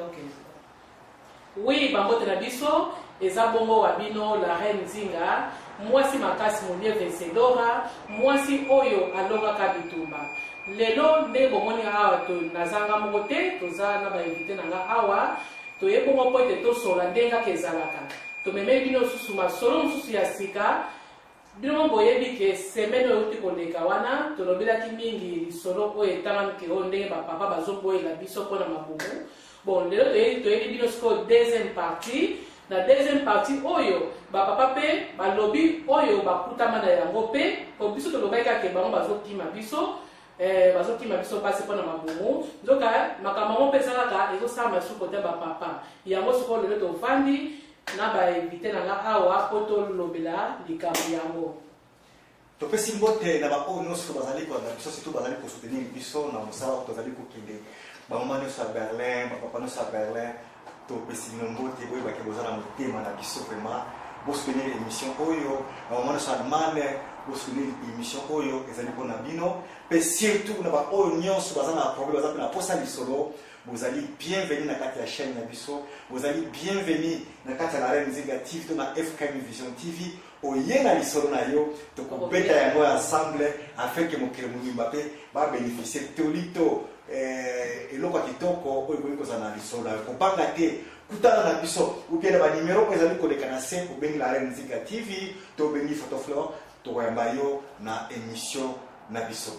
Ok. Oui, bambote na biso eza bongo wa bino la reine Nzinga, mwasi makasi molie vencedora, mwasi oyo alongaka bitumba. Lelo ndenge bomoni awa to nazanga moko te, toza na ba invité na nga awa, toye bongo mpo ete tosola ndenge kaka ezalaka. Tomemeli bino lisusu masolo mosusu ya sika. Bino moko boyebi ke semaine oyo euti koleka wana tolobelaki mingi lisolo oyo etangami ke oyo ndenge ba papa bazoboyela biso mpo na mabumu. Bon, lelo toyeli toyeli bino sikoyo deuxième partie. Na deuxième partie oyo ba papa mpe balobi oyo bakutama na yango mpe po biso tolobaki kaka ke bango bazokima biso, bazokima biso basi mpo na mabumu. Nzoka makambo yango mpe eza kaka ezosalama lisusu kote ba papa. Yango sikoyo lelo tovandi na ba invité na nga awa po tolobela likambo yango. Topesi mbote na ba oyo nyonso bazali kolanda biso, surtout bazali kosoutenir biso na mosala oyo tozali kokende. Ba mama nyonso ya Berlin, ba papa nyonso ya Berlin, topesi bino mbote, boyebake boza na motema na biso vraiment. Bosoutenir émission oyo, ba mama nyonso ya Allemagne, bosoutenir émission oyo ezali mpona bino, mpe surtout na ba oyo nyonso baza na problème, baza mpe na posa lisolo. Bozali bienvenue na kati ya chaîne na biso, bozali bienvenue na kati ya la Reine Nzinga TV to na FKM Vision TV. Oye na lisolo na yo, tokobeta yango ensemble afin que mokili mobimba pe ba bénéficier toli to eloko ya kitoko oyo ekoki kozala na lisolo na yo. Kobanga te, kutana na biso ou bien na ba numéro oyo ezali koleka na se, obengi la Reine Nzinga TV to obengi Photo Flore, tokoyamba yo na émission na biso.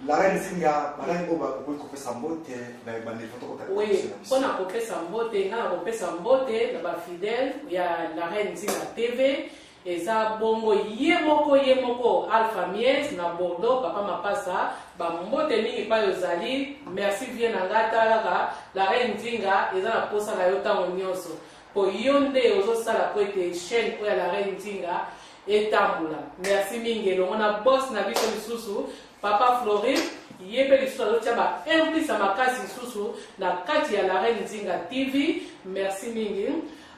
La Reine Nzinga, banani oyo bakoki kopesa mbote na ebandeli fo tokota Oui, mpona kopesa mbote, nga na kopesa mbote na bafidèle ya La Reine Nzinga TV. Eza bongo ye moko ye moko Alpha Mies na Bordeaux, papa Mapasa, bambote mingi pa ozali. Merci vie na nga, tala kaka La Reine Nzinga eza na posa na yo ntango nyonso. Po yo nde ozosala po ete chaîne oyo ya La Reine Nzinga etambola. Merci mingi elongo na boss na biso lisusu Papa Florin, ye mpe lisusu azotia ba implice ya makasi lisusu na kati ya La Reine Nzinga TV. Merci mingi.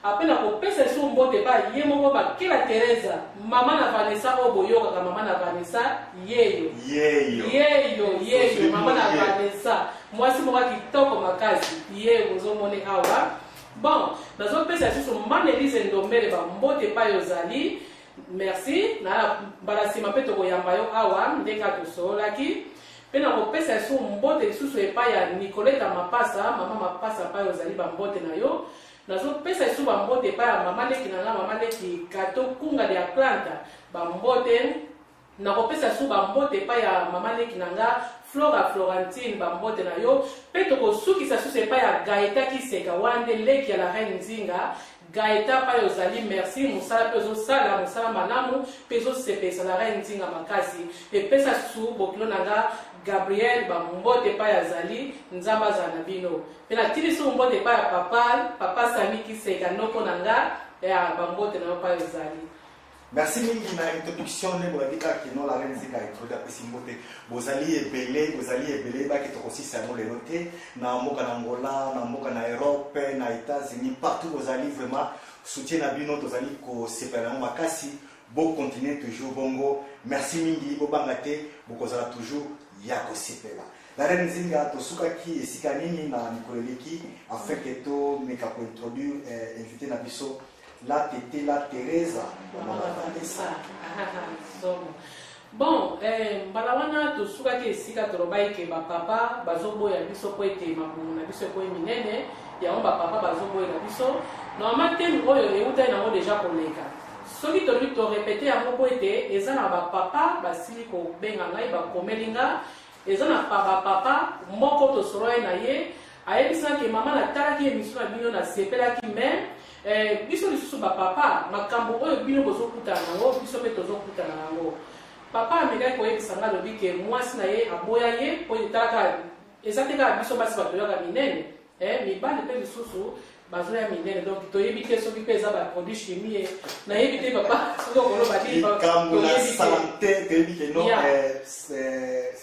Ape na kopesa lisusu mbote pa ye moko Bakela Teresa, mama na Vanessa oyo boyokaka mama na Vanessa yeyo. Yeyo. Yeyo, yeyo, mama na Vanessa. Mwasi moko kitoko makasi. Yeyo bozomone awa. Bon, nazopesa lisusu Mama Elise Ndombele ba mbote pa yozali. Merci. Na mbala nsima mpe tokoyamba yo awa ndenge tosololaki. Mpe nakopesa lisusu mbote lisusu epai ya Nicoleta Mapasa, mama Mapasa epai ozali ba mbote na yo. Nazopesa lisusu ba mbote epai ya mama leki na nga, mama leki Kato Kunga de Atlanta, ba mbote. Nakopesa lisusu ba mbote epai ya mama leki na nga Flora Florentine, ba mbote na yo. Mpe tokosukisa lisusu epai ya Gaeta Kiseka, wana nde leki ya la Reine Nzinga. Gaeta pai ozali, merci, mosala mpe ozosala mosala malamu mpe ezosepelisa la Reine Nzinga makasi. Epesa lisusu bokilo na nga Gabriel ba mbote epai azali, Nzambe azala na bino. Mpe natindi lisusu mbote epai ya papa, papa Sami Kiseka, noko na nga, ya ba mbote na yo pai ozali. Merci mingi na introduction nde bolandi kaka kino la Reine Nzinga introduit apesi mbote. Bozali ebele, bozali ebele, baki tokosisa yango lelo te. Na mboka na Angola, na mboka na Europe, na États-Unis, partout bozali vraiment soutien na bino tozali kosepela yango makasi. Bo continuer toujours bongo. Merci mingi, bobanga te, bokozala toujours ya kosepela. La Reine Nzinga tosukaki esika nini na mikolo eleki afin que tomeka kointroduire invité na biso La Tete, la Teresa, mama Vanessa. Bon, mbala wana tosukaki esika tolobaki ke bapapa bazoboya biso po ete mabumu na biso ekoyi minene, yango bapapa bazoboyela biso. Normalement thème oyo eutaki nango deja koleka. Soki tolobi torepete yango po ete eza na bapapa basili kobenga ngai, bakomeli nga, eza na bapapa moko tosololaki na ye, ayebisaki ke mama natalaki émission na bino nasepelaki, mais biso lisusu bapapa makambo oyo bino bozokutana nango biso mpe tozokutana nango. Papa amekaki koyebisa nga, alobi ke mwasi na ye aboya ye po etalaka eza te kaka biso basi bato toyaka minene, mibali mpe lisusu bazoya minene, donc toyebi te soki mpe eza ba produit chimie, nayebi te papa soki okoloba te, likambo na santé toyebi ke no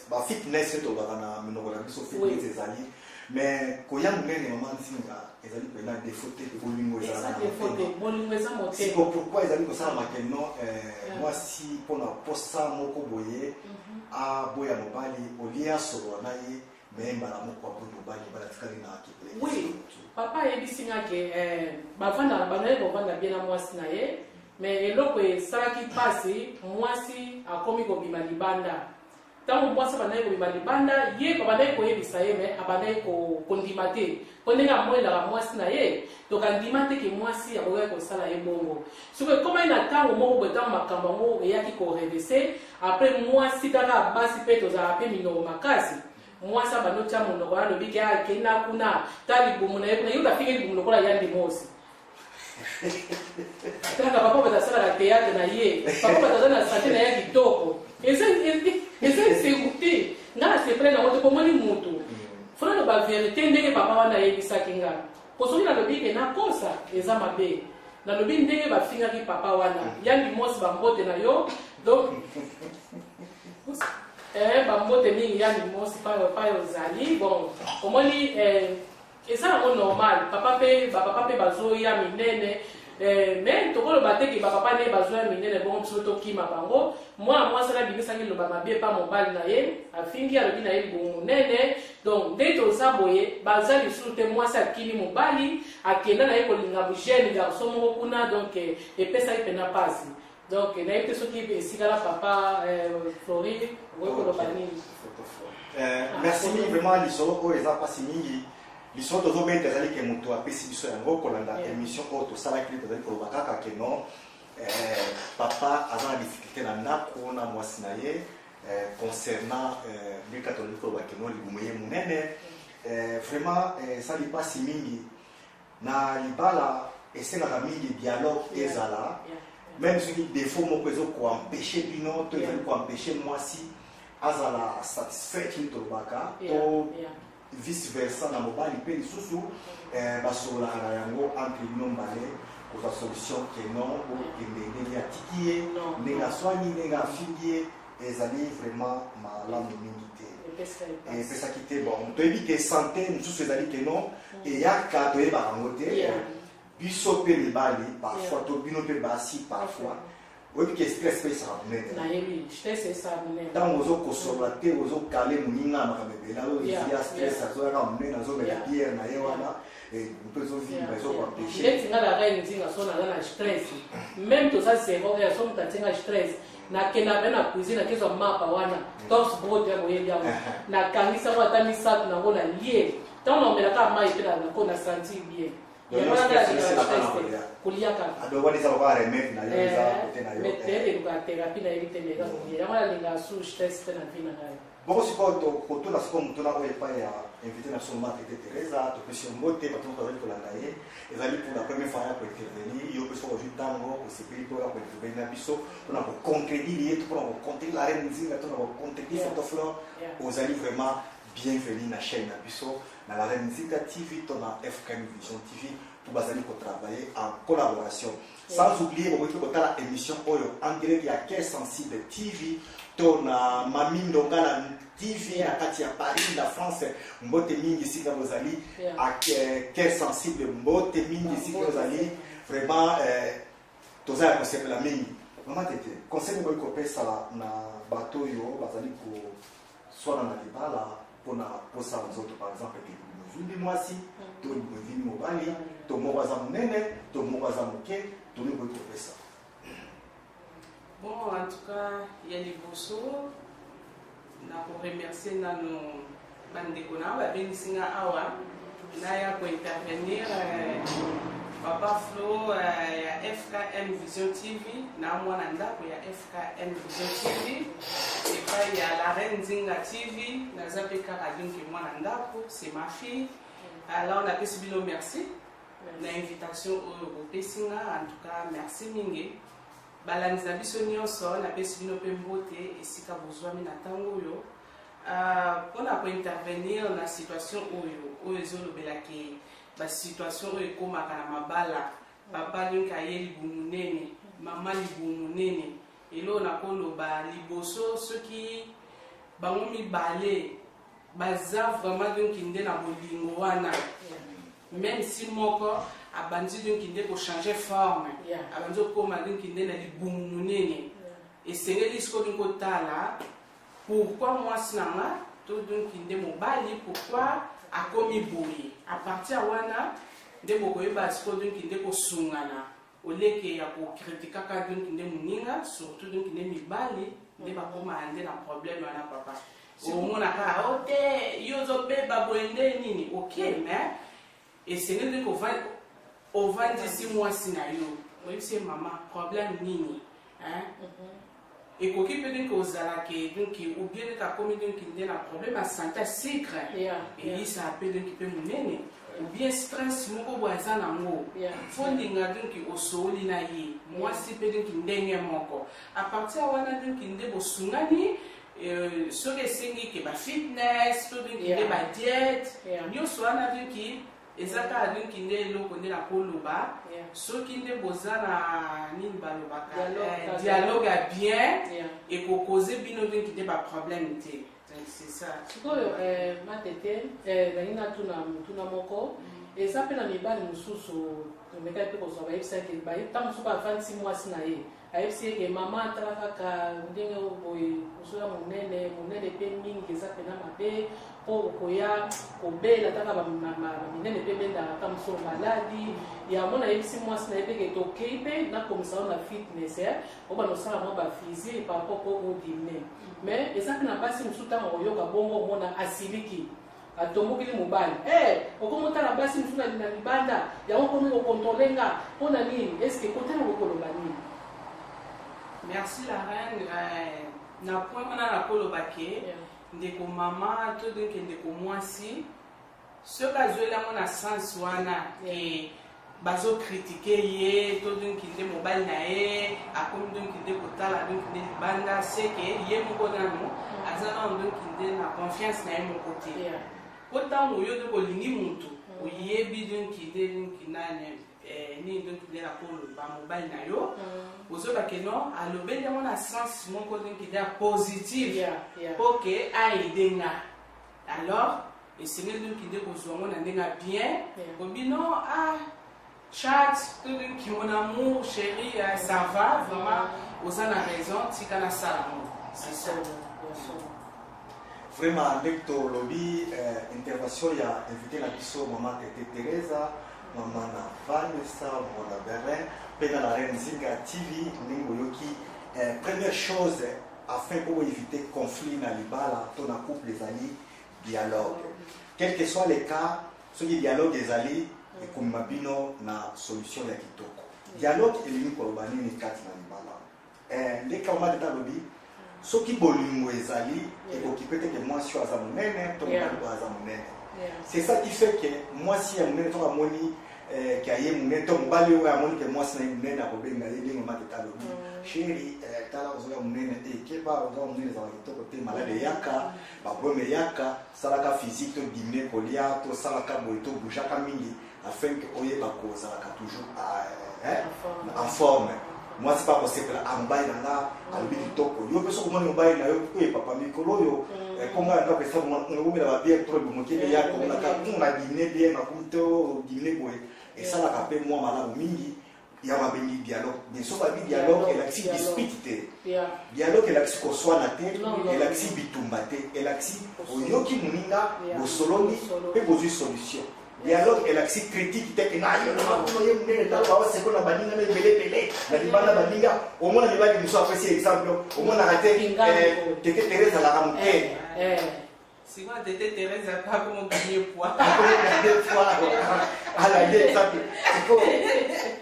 ba fitness oyo tolobaka na minoko na biso fitness ezali, mais koya monene mama Nzinga ezali mpena défaut te, bolingo ezalaka na motema. Siko pourquoi ezali kosalama ke no mwasi mpona posa moko boye aboya mobali olie asolola na ye, mais mbala moko aboyi mobali, mobali atikali na kipele? Oui. Papa ayebisi nga ke bavandaka, bandaki kovanda bien na mwasi na ye, mais eloko esalaki mpasi, mwasi akomi kobima libanda. Ntango mwasi abandaki kobima libanda, ye babandaki koyebisa ye, mais abandaki kondima te, mpo ndenge amonelaka mwasi na ye, donc andima te ke mwasi akokaki kosala ye bongo. Soki ekomaki na ntango moko boye, ntango makambo yango eyaki koreverser, après mwasi kaka, basi mpe tozalaka mpe minoko makasi, mwasi abandi otya monoko, alobi ke akenda kuna, ta libumu na ye kuna, ye afingi libumu lokola yandi mosi. Kaka papa bato asalaka théâtre na ye, papa bato aza na santé na ye kitoko, eza esengo te. Nga nasepele nango te, pomoni mutu fona loba vérité ndenge papa wana ayebisaki nga, po soki nalobi ke nakosa, eza mabe. Nalobi ndenge bafingaki papa wana yandi mosi, bambote na yo. Donc bambote mingi, yandi mosi, pai ozali. Bon, omoni, eza yango normal, papa mpe bapapa mpe bazoya minene, mais tokoloba te ke bapapa nde bazoya minene bongo biso tokima bango. Mwana mwasi wana abimisaki liloba mabe epa mobali na ye, afingi, alobi na ye libumu monene. Donc nde toza boye, baza lisusu te, mwasi akimi mobali, akenda na ye kolinga jeune garçon moko kuna. Donc epesaki mpena mpasi. Donc nayebi te soki esika na papa Flori okoki koloba nini. Merci mingi vraiment. Lisolo oyo eza mpasi mingi. Lisolo tozobeta ezali ke moto apesi biso yango kolanda émission oyo tosalaki nde tozali koloba kaka ke non, papa aza na difficulté na ndako na mwasi na ye concernant ndenge tolobi koloba ke non, libumu ye monene. Vraiment esali mpasi mingi. Na libala esengaka mingi dialogue ezala, même soki défaut moko ezokoempêcher bino to ezali koempêcher mwasi azala satisfait nini tolobaka, to vice versa na mobali mpe lisusu, basololaka na yango entre bino mbale kozwa solution ke non, okende ndenge atiki ye, ndenge aswani, ndenge afingi ye, ezali vraiment malamu mingi te, epesaki te. Bon, toyebi ke santé mosusu ezali ke non, eyaka, toyebaka yango te. Biso mpe mibali parfois, to bino mpe basi parfois, oyebi ke stress mpe esaka monene. Ntango ozokosolola te, ozokale moninga na makambo ebele, azozia stress, azoyaka monene, azomela bière na ye wana mpe ezovimba, ezokoempêcher. Neti nga na reine Nzinga, so naza na stress, même toza 0 heure, so moto atinga stress, nakenda mpe na cuisine, nakezwa mapa wana, toastbrot ya boyebi yango, nakangisi yango ata misato nango, na lie. Ntango naomelaka mai mpe nako na sentir bien. Kolia kaka. Wana eza lokola remède na yo, eza kote na yo. Peut-être elukaka thérapie, nayebi te, mais eza kolia yango. Nalingaka su stress te na vie na ngai. Bongo sikoyo tokotuna sikoyo motuna oyo epai ya invité na biso, mama Tete Teresa. Topesi yo mbote. Bato moko bazali kolanda ye, ezali pour la première fois ya kointervenir. Yo mpe soki ozwi ntango, osepeli mpe oya kointervenir na biso mpona kocontredire ye to mpona kocontredire la reine Nzinga to na kocontredire Photoflore, ozali vraiment bienvenu na chaîne na biso, na la reine Nzinga TV to na FKM Vision TV, mpo bazali kotravailler en collaboration. Sans oublier, bokoki kotala émission oyo en direct ya Cœur Sensible TV to na Mami Ndongala TV na kati ya Paris na France. Mbote mingi esika bozali. Cœur Sensible, mbote mingi esika ozali. Vraiment toza ya kosepela mingi. Mama Tete, conseil okoki kopesa na bato oyo bazali koswana na libala mpona posa nzoto, par exemple ke libumu evimbi mwasi to libumu evimbi mobali, to moko aza monene to moko aza moke, toli okoki kopesa? Bon, en tout cas, ya liboso nakoremercier nano bandeko na babengisi nga awa naya kointervenir, papa Flo ya FKM Vision TV na mwana ndako ya FKM Vision TV epai ya la reine Nzinga TV. Naza mpe kaka linki mwana ndako, c'est ma fille. Alors napesi bino merci na invitation oyo bopesi nga. En tout cas merci mingi. Balandi na biso nyonso, napesi bino mpe mbote esika bozwami na ntango oyo mpona kointervenir na situation oyo ezolobelaki basituation oyo ekomaka na mabala, papa linka ye libumu monene, mama libumu monene. Eloko nakoloba liboso, soki bango mibale baza vraiment donc nde na bolingo wana, même si moko abandi donc nde kochanger forme, abandi okóma donc nde na libumu monene, esengeli sikoyo donc kotala pourquoi mwasi na nga to donc nde mobali, pourquoi. Akomi boye. A partir ya wana nde bokoyeba sikoyo donc nde kosungana oleke ya kokritikaka donc nde moninga, surtout donc nde mibali nde bakomaka nde na problème wana. Papa, omona kaka o te, yo ozobeba boye nde nini. Ok, mais esengeli nde ovandisi mwasi na yo, oyebisi ye: "Mama, problème nini, hein?" Ekoki mpe donc ozala ke donc ou bien ndenge akomi donc nde na problème ya santé ya sucre, eyisaka mpe donc mpe monene, ou bien stress moko boye aza nango. Fo ndinga donc osoli na ye mwasi mpe donc ndenge moko. À partir ya wana donc nde bosungani, soki esengi ke bafitness to donc nde badiète, nyonso wana donc eza kaka donc nde eloko nde nakoloba. Soki nde boza na nini balobaka, dialogue ya bien, ekokoze bino donc nde baproblème te. Donc c'est ça. Sikoyo, matete, nangi natuna motuna moko. Eza mpe na mibali mosusu tomekaki mpe kozwa, bayebisaki ntango mosusu avandisi mwasi na ye, ayebisi eke: "Mama, tala kaka ndenge boye ozoya monene monene mpe mingi, eza mpena mabe mpo okoya kobela. Taka baminene mpe ebendaka ata mosusu maladi yango." Nayebisi mwasi na ye mpe ke tokei mpe nakomisa yo na fitness, obanda osala mwa baphysique par rapport po odiminuer. Mais eza mpe na basi mosusu, ntango koyoka bongo, omona asiliki, atombokeli mobali: "Hey, okomi otala basi mosusu na libanda, yango okomi kocontrôler nga mpo na nini?" Est-ce kotala kokoloba nini? Merci la reine. Na point wana nakoloba ke ndeko mama to donc ndeko mwasi, soki azweli yango na sens wana ke bazocritiquer ye to donc nde mobali na ye akomi donc nde kotala donc nde libanda, seke ye moko nano aza nano donc nde na confiance na ye moko te. Po ntango yo donc olingi motu, oyebi donc nde donc nani, nini donc nde nakoloba, mobali na yo, ozoba ke non, alobeli yango na sens moko donc nde ya positive po ke aide nga. Alors esengeli donc nde kozwa yango na ndenge ya bien. Obi non, ah chat to donc mon amour chéri, ça va vraiment, oza na raison, tika nasala yango, c'est ça. Vraiment, ndenge tolobi, intervention ya invité na biso, mama Tete Teresa, mama na Vanessa Mwana Berlin, mpe na la reine Nzinga TV, ndenge boyoki, première chose afin po éviter conflit na libala to na couple ezali dialogue. Quel que soit le cas, soki dialogue ezali, ekomema bino na solution ya kitoko. Dialogue elingi koloba nini kati na libala? Ndenge mama Tete alobi, soki bolingo ezali, ekoki pe te ke mwasi oyo aza monene to mobali oyo aza monene. C'est ça qui fait que mwasi ya monene, soki amoni ke aye monene, to mobali oyo amoni ke mwasi na ye monene, akobenga ye ndenge mama Tete alobi: "Chéri, tala, ozoya monene, ekeba, ozoya monene, ezalaka kitoko te, malade eyaka, baproblème eyaka, salaka physique to diminuer kolia, tosalaka boye, tobougeaka mingi afin ke oyeba kozalaka toujours en forme." Mwasi mpe akosepela: "A, mobali na nga alobi kitoko." Yo mpe soki omoni mobali na yo oyo: "Papa, mikolo oyo mpo ngai ndako esa omela babière trop, mokili ya komonaka na diminuer bien, nakomi to diminuer boye," esalaka mpe mwa malamu mingi. Yango abengi dialogue. Mais soki babi dialogue, elakisi dispute te. Dialogue elakisi koswana te, elakisi bitumba te, elakisi oyoki moninga, bosololi mpe bozwi solution. Dialogue elakisi critique te ke na yo nakuno ye monene, tala baoseko na baninga na ebelebele na libanda. Baninga omona mibali mosusu apesi exemple, omonaka te Tete Therese azalaka moke. Sikoyo Tete Therese akomo gagner poids. Alandi exemple. Sikoyo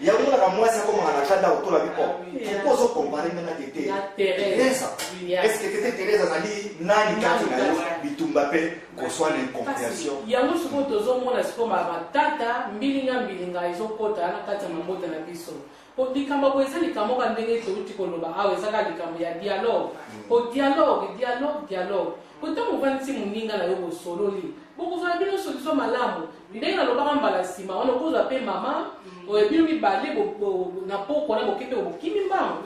yango monaka mwasi akomaka na kanda, otola bi: "Oh, pourquoi ozocomparer nga na Tete Teresa? Est ce que Tete Teresa azali nani kati na yo?" Bitumba mpe koswana, incompréhension. Yango sikoyo tozomona sikoyo matata, mbilinga mbilinga ezokɔta na kati ya mabota na biso, po likambo boye eza likambo kaka ndenge touti koloba awa, eza kaka likambo ya dialogue. Po dialogue, dialogue, dialogue, po ntango ovandisi moninga na yo, bosololi, bokozwa bino solution malamu. Ndenge nalobaka mbala nsima wana, okozwa mpe mama oyo bino mibale na poko wana, boke mpe bokimi mbangu.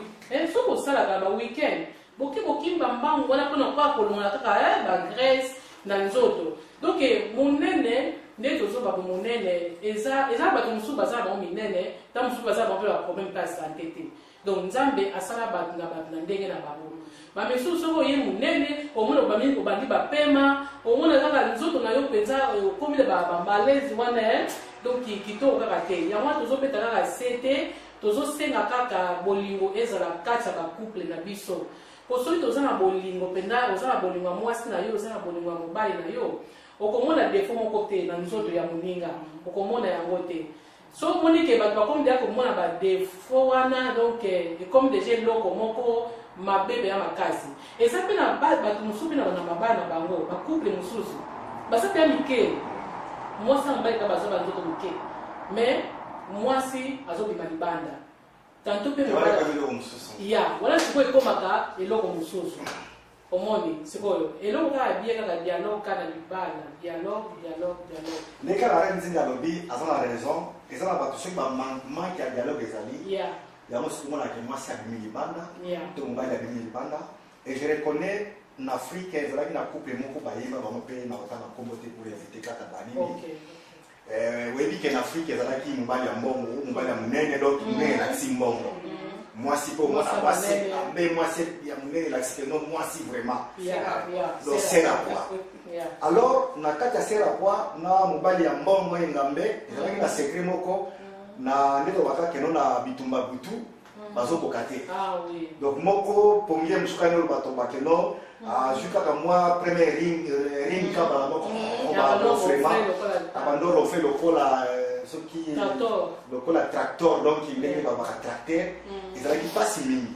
Soki osalaka ba weekend, boke bokimba mbangu wana mpona kaka kolongola kaka bagraisse na nzoto. Donc monene Nde tozoba bo monene eza eza bato mosusu baza na bango minene, ta mosusu baza na bango mpe baproblème mpe ya sante te. Donc Nzambe asala bato na bato na ndenge na bango. Bamisusu soki oye monene, omona obandi bapema, omona kaka nzoto na yo mpenza okomi na bamalaise wana, eh? Donc kitoko kaka te. Yango wana tozobeta kaka se te, tozosenga kaka bolingo ezala kati ya bacouple na biso. Po soki toza na bolingo mpenza, oza na bolingo ya mwasi na yo, oza na bolingo ya mobali na yo, okomona défaut moko te na nzoto ya moninga, okomona yango te. So omoni ke bato bakomi deja komona badéfaut wana, donc ekomi deja eloko moko mabe mpenza makasi. Eza mpe na bato mosusu mpe na mabala na bango, bacouple mosusu baza mpe ya mike, mwasi na mobali kaka baza banzoto mike, mais mwasi azobima libanda tanto mpe ya wana sikoyo ekomaka eloko mosusu. Omoni sikoyo eloko kaka bie kaka dialogue kaka na libala, dialogue, dialogue, dialogue. Ndenge kaka Reine Nzinga alobi, aza na raison. Eza na bato soki bamanque ya dialogue ezali, yango soki omonaka mwasi abimi libanda to mobali abimi libanda. Et je reconnais, na Afrique ezalaki na couple moko bayemba bango mpe na kotanga nkombo te pour éviter kaka banini. Oyebi ke na Afrique ezalaki mobali ya mbongo, mobali ya monene, donc monene elakisi mbongo. Mwasi mpo omona mwasi ambe, mwasi ya monene elakisi ke no mwasi vraiment. Donc sera quoi? Alors na kati ya sera quoi na mobali ya mbongo engambe, ezalaki na secret moko na nde tolobaka keno na bitumba butu bazokoka te. Donc moko pongi ye mosuku ani oyo bato bakeno azwi kaka mwa premier ring, ring kabala moko vraiment abando ronfle lokola soki lokola tracteur, donc ndenge babaka tracteur, ezalaki mpasi mingi.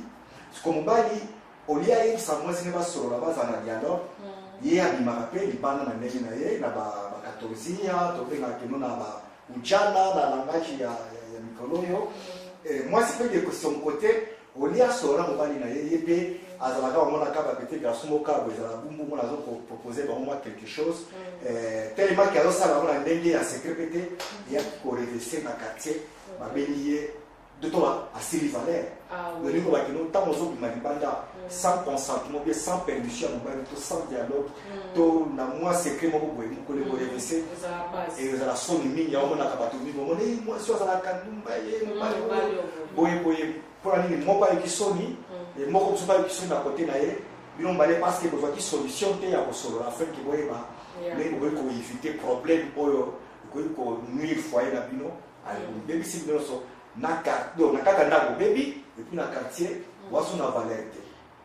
Siko mobali olia ayebisa mwasi nde basolola, bazala na dialogue, ye abimaka mpe libanda na ndenge na ye na bakatorzia, tobengaka keno na baujana na langage ya mikolo oyo. Mwasi mpe de son côté, olia asolola mobali na ye, ye mpe azalaka omonaka bapetit garçon moko kaka boye, ezala bumbu mona azokopropose bango mwa quelque chose, tellement ke azosala yango na ndenge ya secret mpe te, eyaki korêver na quartier, babengi ye de to asili valeur. Olingo bakino ntango ozobima libanda sans consentement, bien sans permission ya mobali to sans dialogue to na mwa secret moko boye, mokolo ekorêver, ezala soni mingi. Yango omonaka bato mingi omona mwasi oyo azalaka ndumba, ye mobali boye boye. Mpona nini? Moko ayoki soni, moko mosusu ayoki soni na kote na ye, bino mibale, parce que bozwaki solution te ya kosolola afin ke boyeba ndenge bokoki koéviter problème oyo ekoki konuire foyer na bino. Bebisi bino nyonso na kaka ndako obebi, et puis na quartier waso na valeur te.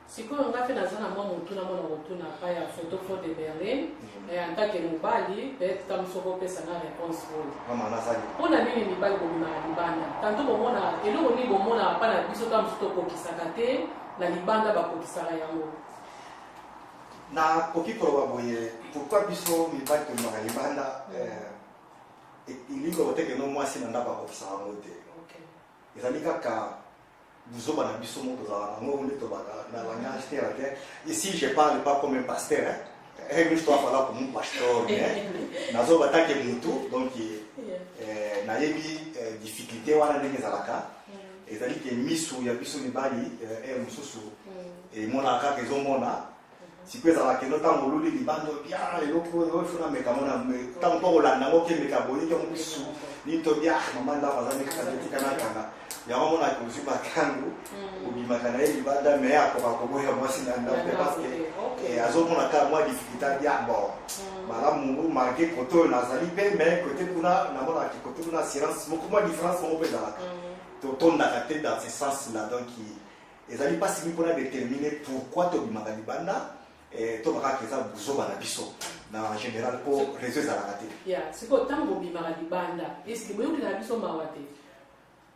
Sikoyo nga mpe naza na mwa motuna mona kotuna pa ya Photo Fo de Berlin en tant que mobali. Peut-être ta mosu okopesa nga réponse oyo. Mama, nazali. Mpona nini mibali bobimaka libanda? Tanto bomona eloko nini bomonaka mpa na biso ta mosu tokokisaka te, na libanda bakokisaka yango? Nakoki koloba boye: pourquoi biso mibali tobimaka libanda, elingi koloba te keno mwasi na ndako akokisaka yango te. Ezali kaka buzoba na biso moko tozalaka nango nde tobaka na langage terre à terre. Ici je parle pas comme un pasteur, hein. Eh, miso afala comme pasteur, mais nazoba take mutu. Donc nayebi difficulté wana ndenge ezalaka. Ezali ke misu ya biso mibali ere mosusu emonaka kaka, ezomona sikoyo ezalaka kendo ntango oluli libanda bia eloko oyo funa meka mona ntango mpo kolanda yango okemeka boye yango misu nini to bia mama ndako aza ndenge kaka tika nakanga yango amonaka ozwi makangu obimaka na ye libanda, mais akoka koboya mwasi na ndako te parce que azomona kaka mwa difficulté abia. Bon, malamu malgré kote oyo nazali mpe, mais kote kuna namonaka kote kuna assurance moko, mwa différence moko mpe ezalaka, totondaka te dans ce sens là. Donc ezali mpasi mingi mpona déterminer pourquoi tobimaka libanda. Tobakaka eza buzoba na biso na général mpo réseau ezalaka te. Ya sikoyo ntango bobimaka libanda, eske boyokelaka biso mawa te?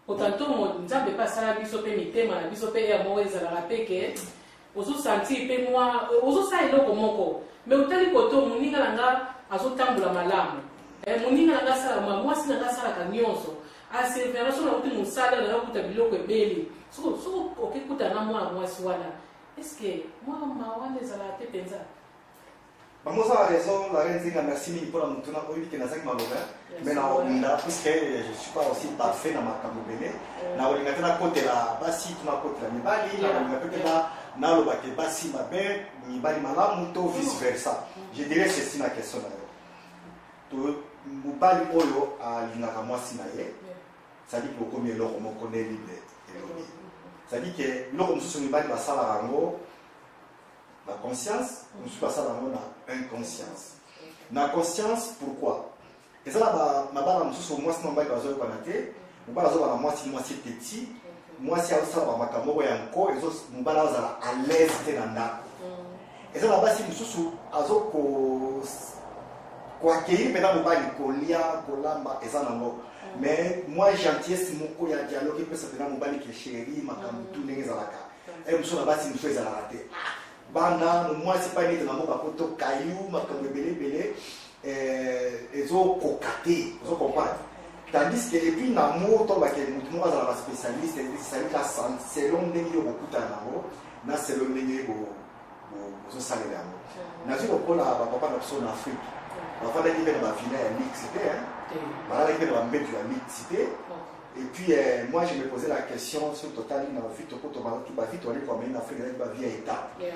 Otanto Nzambe mpe asala biso mpe mitema na biso mpe ere moko ezalaka mpe ke ozosentir mpe mwa ozosala eloko moko, mais otali koto moninga na nga azotambola malamu, moninga na nga asala, mwasi na nga asalaka nyonso, aservera so nakuti mosala nayokuta biloko ebele. Soki okekuta na mwana mwasi wana, est-ce mwa mawa wana ezalaka te mpenza? Bamoza raison, la Reine Nzinga. Merci mingi mpona motuna. Oyebi ke nazangi maloba, mais nakobunda puisque je suis pas aussi parfait na makambo ebele. Nakolinga te nakotela basi to nakotela mibali, nakolinga mpe te naloba ke basi mabe, mibali malamu to vice versa. Je dirais ceci na question na yo. Mobali oyo alingaka mwasi na ye, c'est-à-dire que okomi eloko moko nde Bible elobi. C'est-à-dire que biloko mosusu mibali basalaka yango na conscience, mosusu basalaka yango na inconscience. Na conscience, pourquoi? Eza na mabala mosusu mwasi na mobali bazoyokana te, mobali azobala mwasi, mwasi teti, mwasi azosala bamakambo moko ya nko, mobali azala à l'aise te na ndako. Eza na basi mosusu azoko koaccueillir mpenza mobali, kolia, kolamba, eza nango, mais mwa gentillesse moko ya dialogue epesa mpenza mobali ke chéri, makambo tu ndenge ezalaka. E mosusu na basi mosusu ezalaka te. Bana mwasi pai nete na mboka poto kayu makambo ebele ebele ezokoka te, ozocomprendre. Tandis que et puis na amour, tolobake motu moko azalaka spécialiste, ezali ka selon ndenge yo bokutana nango na selon ndenge bozosalela yango. Nazwi lokola bapapa na biso na Afrique, bafandaki mpe na bavilla ya luxe te, balalaki mpe na bambeto ya luxe te. Et puis moi, je me posais la question sur totali na vie toko tobaki bavie toali komei na Afrique, ezalaki bavie ya étape,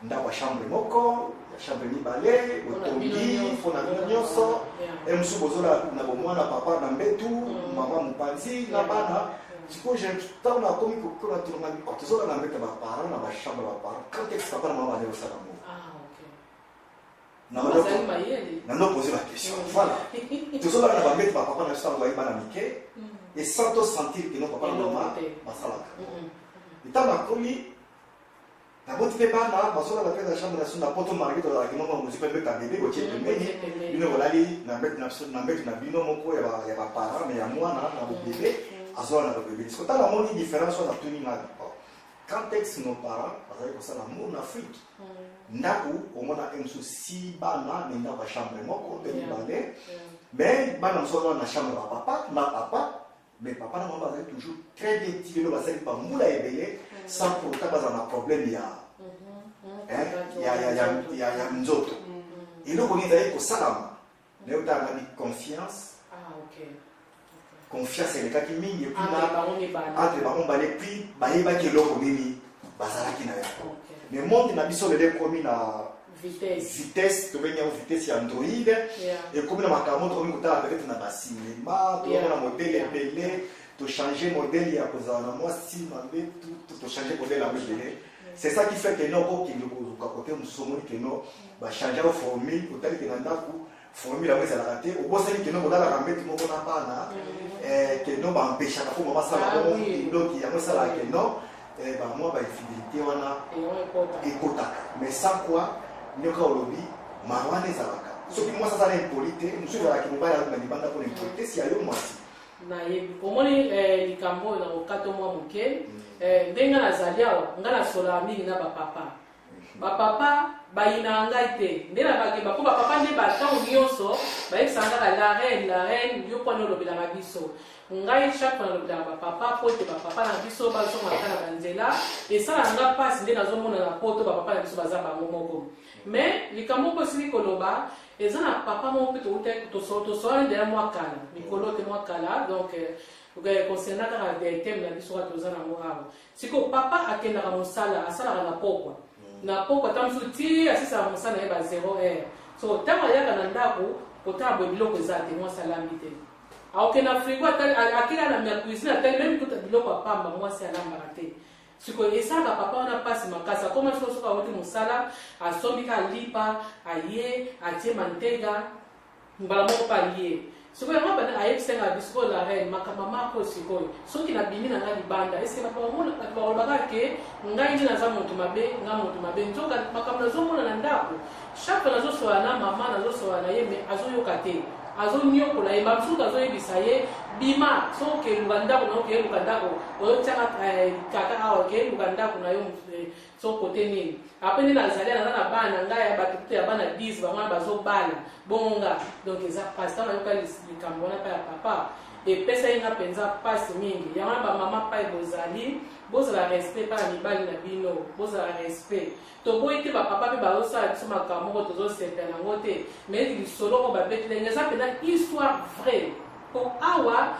ndako ya chambre moko, ya chambre mibale, botongi mpona bino nyonso. E mosusu bozolala na bomwana, papa na mbetu, mama mopanzi na bana. Sikoyo ntango nakomi kokona tonga, tozolala na mbeto ya baparent, na bachambre ya baparent. Quand est papa na mama bande kosala ngo? Nando poser la question. Voilà, tozolala na bambeto bapapa na biso ntango bayi bana mike, et sans to sentir que no papa na mama basalaka. Ntango nakomi, naboti mpe bana, bazolala mpe na chambre na biso na poto, malgré tozalaki moko mozwi mpe mbeto ya bebe botie pembeni, bino bolali na mbeto na biso, na mbeto na bino moko ya baparent, mais ya mwana na bobebe azolala na bobebe. Siko ntango namoni différence wana, natuni nga: quand est nos parents bazali kosala amour na Afrique? Ndako omona e mosusu si bana me ndako ya chambre moko te, mibale, mais bana mosusu bazala na chambre ya papa na papa, mais papa na mama bazali toujours très bien ti lelo, basali bambula ebele sans pour autant bazala na problème ya nzoto. Eloko nini ezali kosalama? Naye otala ngabi confiance. Confiance elekaki mingi et puis entre bango mibale, puis bayebaki eloko nini bazalaki na yango. Mais monde na biso lelo ekomi na vitesse, tobengi yango vitesse ya Android, ekomi na makambo tokomi kotala peut-être na bacinema, tokomona modèle ebele, tochange modèle ya kozala na mwasi mabe, tochange modèle yango ebele. C'est ça qui fait que no okokende koluka kote mosusu, omoni ke no bachange yango formule, otali ke na ndako formule yango ezalaka te, obosani keno kolalaka mbetu moko na bana, keno bampeshaka mpo mama asala bongo kindoki. Yango esalaka keno bamwa bainfidélité wana ekotaka. Mais sans quoi nyoka olobi mara wana ezalaka soki mwasi aza na impoli te, mosusu ezalaki mobali na libanda mpona impolitesse ya yo mwasi. Nayebi omoni likambo oyo na kokata mwa moke. Ndenge nazali awa, nga nasolaka mingi na bapapa. Bapapa bayinaka ngai te nde na bakeba, mpo bapapa nde bantango nyonso bayebisaka kaka la reine, la reine, yo mpona olobelaka biso. Ngai chaque fois nalobelaka bapapa mpo ete bapapa na biso bazongaka na banzela. Esalaka nga mpasi nde nazomona na poto bapapa na biso baza bango moko. Mais likambo moko esili koloba, eza na papa moko mpe tosolani deya mwa kala, mikolo te, mwa kala, donc concernant kaka thème na biso kaka toza nango awa. Sikoyo papa akendaka mosala, asalaka na pokwa, na pokwa ntango mosusu ti asisaka mosala na ye ba 0 heure. So ntango ayaka na ndako, kotala boye biloko eza te, mwasi alambi te. Akokende na frigo, akela na cuisine, atali même kuta biloko ya pamba, mwasi alambaka te. Sikoyo esalaka papa wana mpasi makasi. Akoma sikoyo, soki awuti mosala, asombi kaka lipa, aye atie mantega mbala moko mpe alie. Sikoyo yango bana ayebisanga bi: sikoyo la reine, makambo mako sikoyo, soki nabimi na ngai libanda, eske bato bamona, bato balobaka ke ngai nde naza moto mabe, ngai moto mabe, nzoka makambo nazomona na ndako, chaque fois nazosola na mama, nazosola na ye, mais azoyoka te, azoniokola ye. Bamisusu azoyebisa ye: bima, soki okeluka ndako na yo, okeluka ndako, ozotianga kaka awa, okeluka ndako na yo so kote nini. Après nde nazali, naza na bana na ngai ya bato kutu ya bana 10, bango wana bazobala bongo nga. Donc eza pasi. Ntango nayoka likambo wana mpa ya papa, epesaki nga mpenza mpasi mingi. Yango wana bamama pai bozali, bozala respect mpa na mibali na bino, bozala respect. Toboyi te bapapa mpe bazosala biso makambo moko tozosepela yango te, mais eti lisolo oyo babeteli eza mpenza histoire vraie, po awa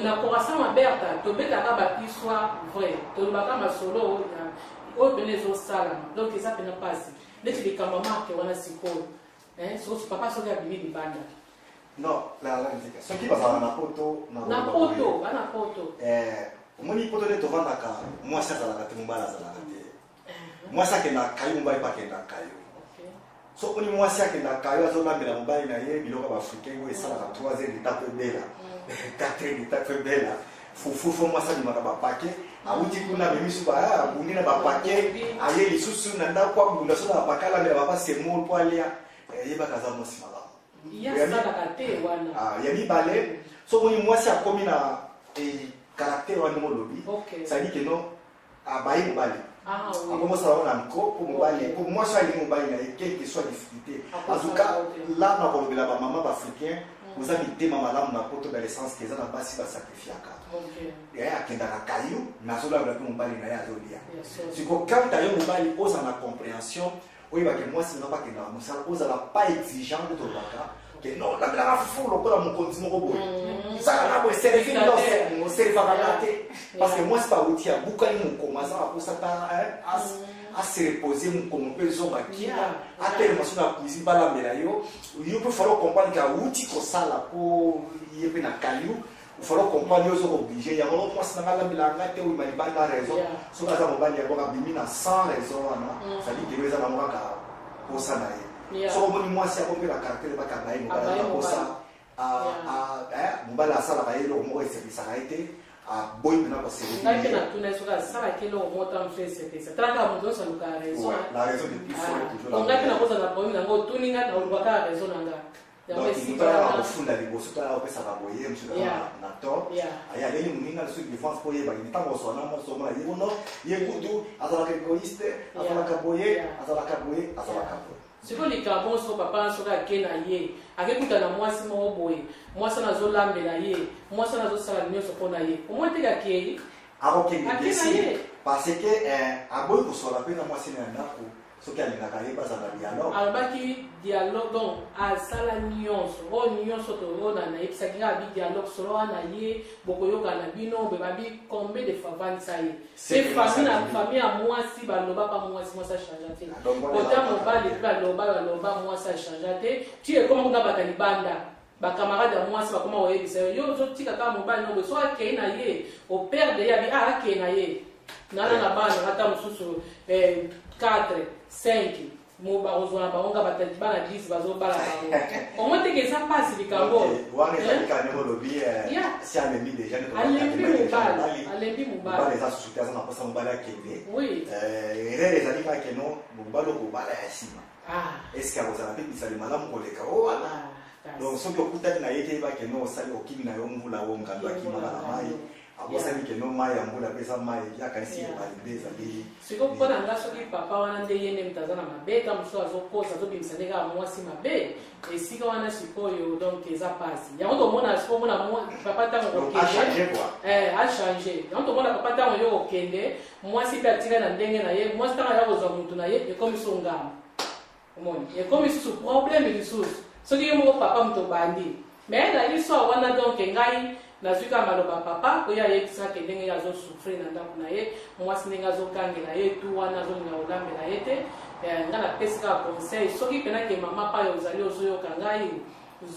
na Corazon Maberta tobetaka ba histoire vraie, tolobaka masolo oyo pene ezosalama. Donc eza pena mpasi neti likambo ya marke wana. Sikoyo soki papa soki abimi libanda. Non, la nzika soki bazalaka na poto. Na poto, bana poto. Omoni, poto nde tovandaka, mwasi azalaka te, mobali azalaka te. Mwasi akendaka kayo, mobali mpe akendaka kayo. So omoni mwasi akendaka kayo, azolambela mobali na ye biloko ya baafricain oyo esalaka 3 heures d'état po ebela, 4 heures d'état po ebela. Fufu fo mwasi abimaka bapake, awuti kuna, amemi su, abundi na bapake, aye lisusu na ndako, abunda so na bapake, alambela papa semoule mpo alia. Yebaka aza mwasi malamu. Ye asalaka te wana. Ya mibale, so omoni mwasi akomi na caractère wana ndenge olobi, c'est-à-dire que non, abayi mobali, akomosala ngo na nko mpo mobali, mpo mwasi alingi mobali na ye quelle que soit difficulté. En tout cas là, na kolobela bamama baafricain, oza mitema malamu na poto, dans le sens ke eza na basi basacrifiaka. Ye akendaka kayu, nazolambela mpe mobali na ye azolia. Siko quant yo mobali, oza na compréhension, oyebake mwasi na bakendaka mosala, ozala pas exigeant nde tolobaka ke non, lambelaka fufu lokola mokonzi moko boye, salaka boye, servir oservaka nga te, parce que mwasi bawuti abukani mokongo, aza na posa ta ase reposer mokongo mpe ezonga kimia, atelema so na cuisine balambela yo. Yo mpe falo comprendre ke awuti kosala mpo ye mpe na kayu, falo comprendre yo oza obligé yango. Mwasi nanga alambelaka nga te, oyima libanda raison. Soki aza mobali yango abimi na sans raison wana, c'est-à-dire que yo eza nango kaka posa na ye. Soki omoni mwasi yango mpe na caractère bakanga ye, mobali aza posa, mobali asalaka ye eloko moko esepelisaka ye te, aboyi mpena. Ngai mpe natuna, soki asalaki eloko moko ta mosu esepelisa, tala kaka moto nyonso alukaka raison. La raison de plus fort toujours. Ngai mpe nakozala na problème nango, otuni ngai, naoluka kaka raison na nga. Yango moto ayaka kofunda liboso, tala opesaka boye, mosusu na tort, aye aleli moninga lisusu défense mpo oyebaki ntango oswana mwasi, omona ye kono ye kutu azalaka égoïste, azalaka boye, azalaka boye, azalaka boye. Sikoyo likambo soko papa soki ake na ye, akekuta na mwasi moko boye, mwasi wana azolambela ye, mwasi wana azosala nyonso mpo na ye, omoi teke akei. Akokende desi parce que aboyi kosola mpe na mwasi na ya ndako. Soki alingaka ye, bazala dialogue. Alobaki dialogue, donc asala nyonso oyo nyonso oyo nayebisaki nga abi dialogue, solo wana ye bokoyoka na bino boye. Babi combien de fois vandisa ye mpe famille na famille ya mwasi, baloba pa mwasi, mwasi achange te. Kota mobali mpe baloba, baloba, mwasi achange te. Ti ekoma kuna bata libanda, bacamarade ya mwasi bakoma koyebisa yo: yo ozotika kaka mobali no boye, so akei na ye, operdre ye. Abi ah, akei na ye nana na bana ata mosusu 4 5, bakozwa na bango nga bana 10, bazobala bango omoi teke eza mpasi likambo. Wana ezali kaka ndenge olobi, si alembi déjà. Alembi mobali, alembi mobali. Mobali eza susu te, aza na mposa mobali akende. Erreur ezali kaka keno mobali okobala ya nsima, est-ce akozala mpe bizali malamu koleka o wana? Donc soki okutani na ye te, yeba keno osali okimi na yo mbula o ngando akimaka na mai, abosani keno mai ya mbula mpe eza mai, yakanisi ebali nde ezali. Sikoyo mpo na nga, soki papa wana nde ye nde moto aza na mabe, ta mosusu azokosa, azobimisa nde kaka mwasi mabe esika wana. Sikoyo donc eza pasi yango tomona. Sikoyo omona papa ntango kokende achange yango, tomona papa ntango yo kokende, mwasi mpe atika na ndenge na ye. Mwasi ntango aya kozwa motu na ye, ekomi so ngambo, omoni ekomi lisusu problème lisusu soki ye moko papa moto obandi. Mais na histoire wana, donc ngai nazwi kaka maloba papa oyo ayebisaka ndenge ye azosouffrir na ndako na ye, mwasi ndenge azokangela ye tu wana, azolinga kolambela ye te. Ngai napesi kaka conseil, soki mpena ke mama payo ozali ozoyoka ngai,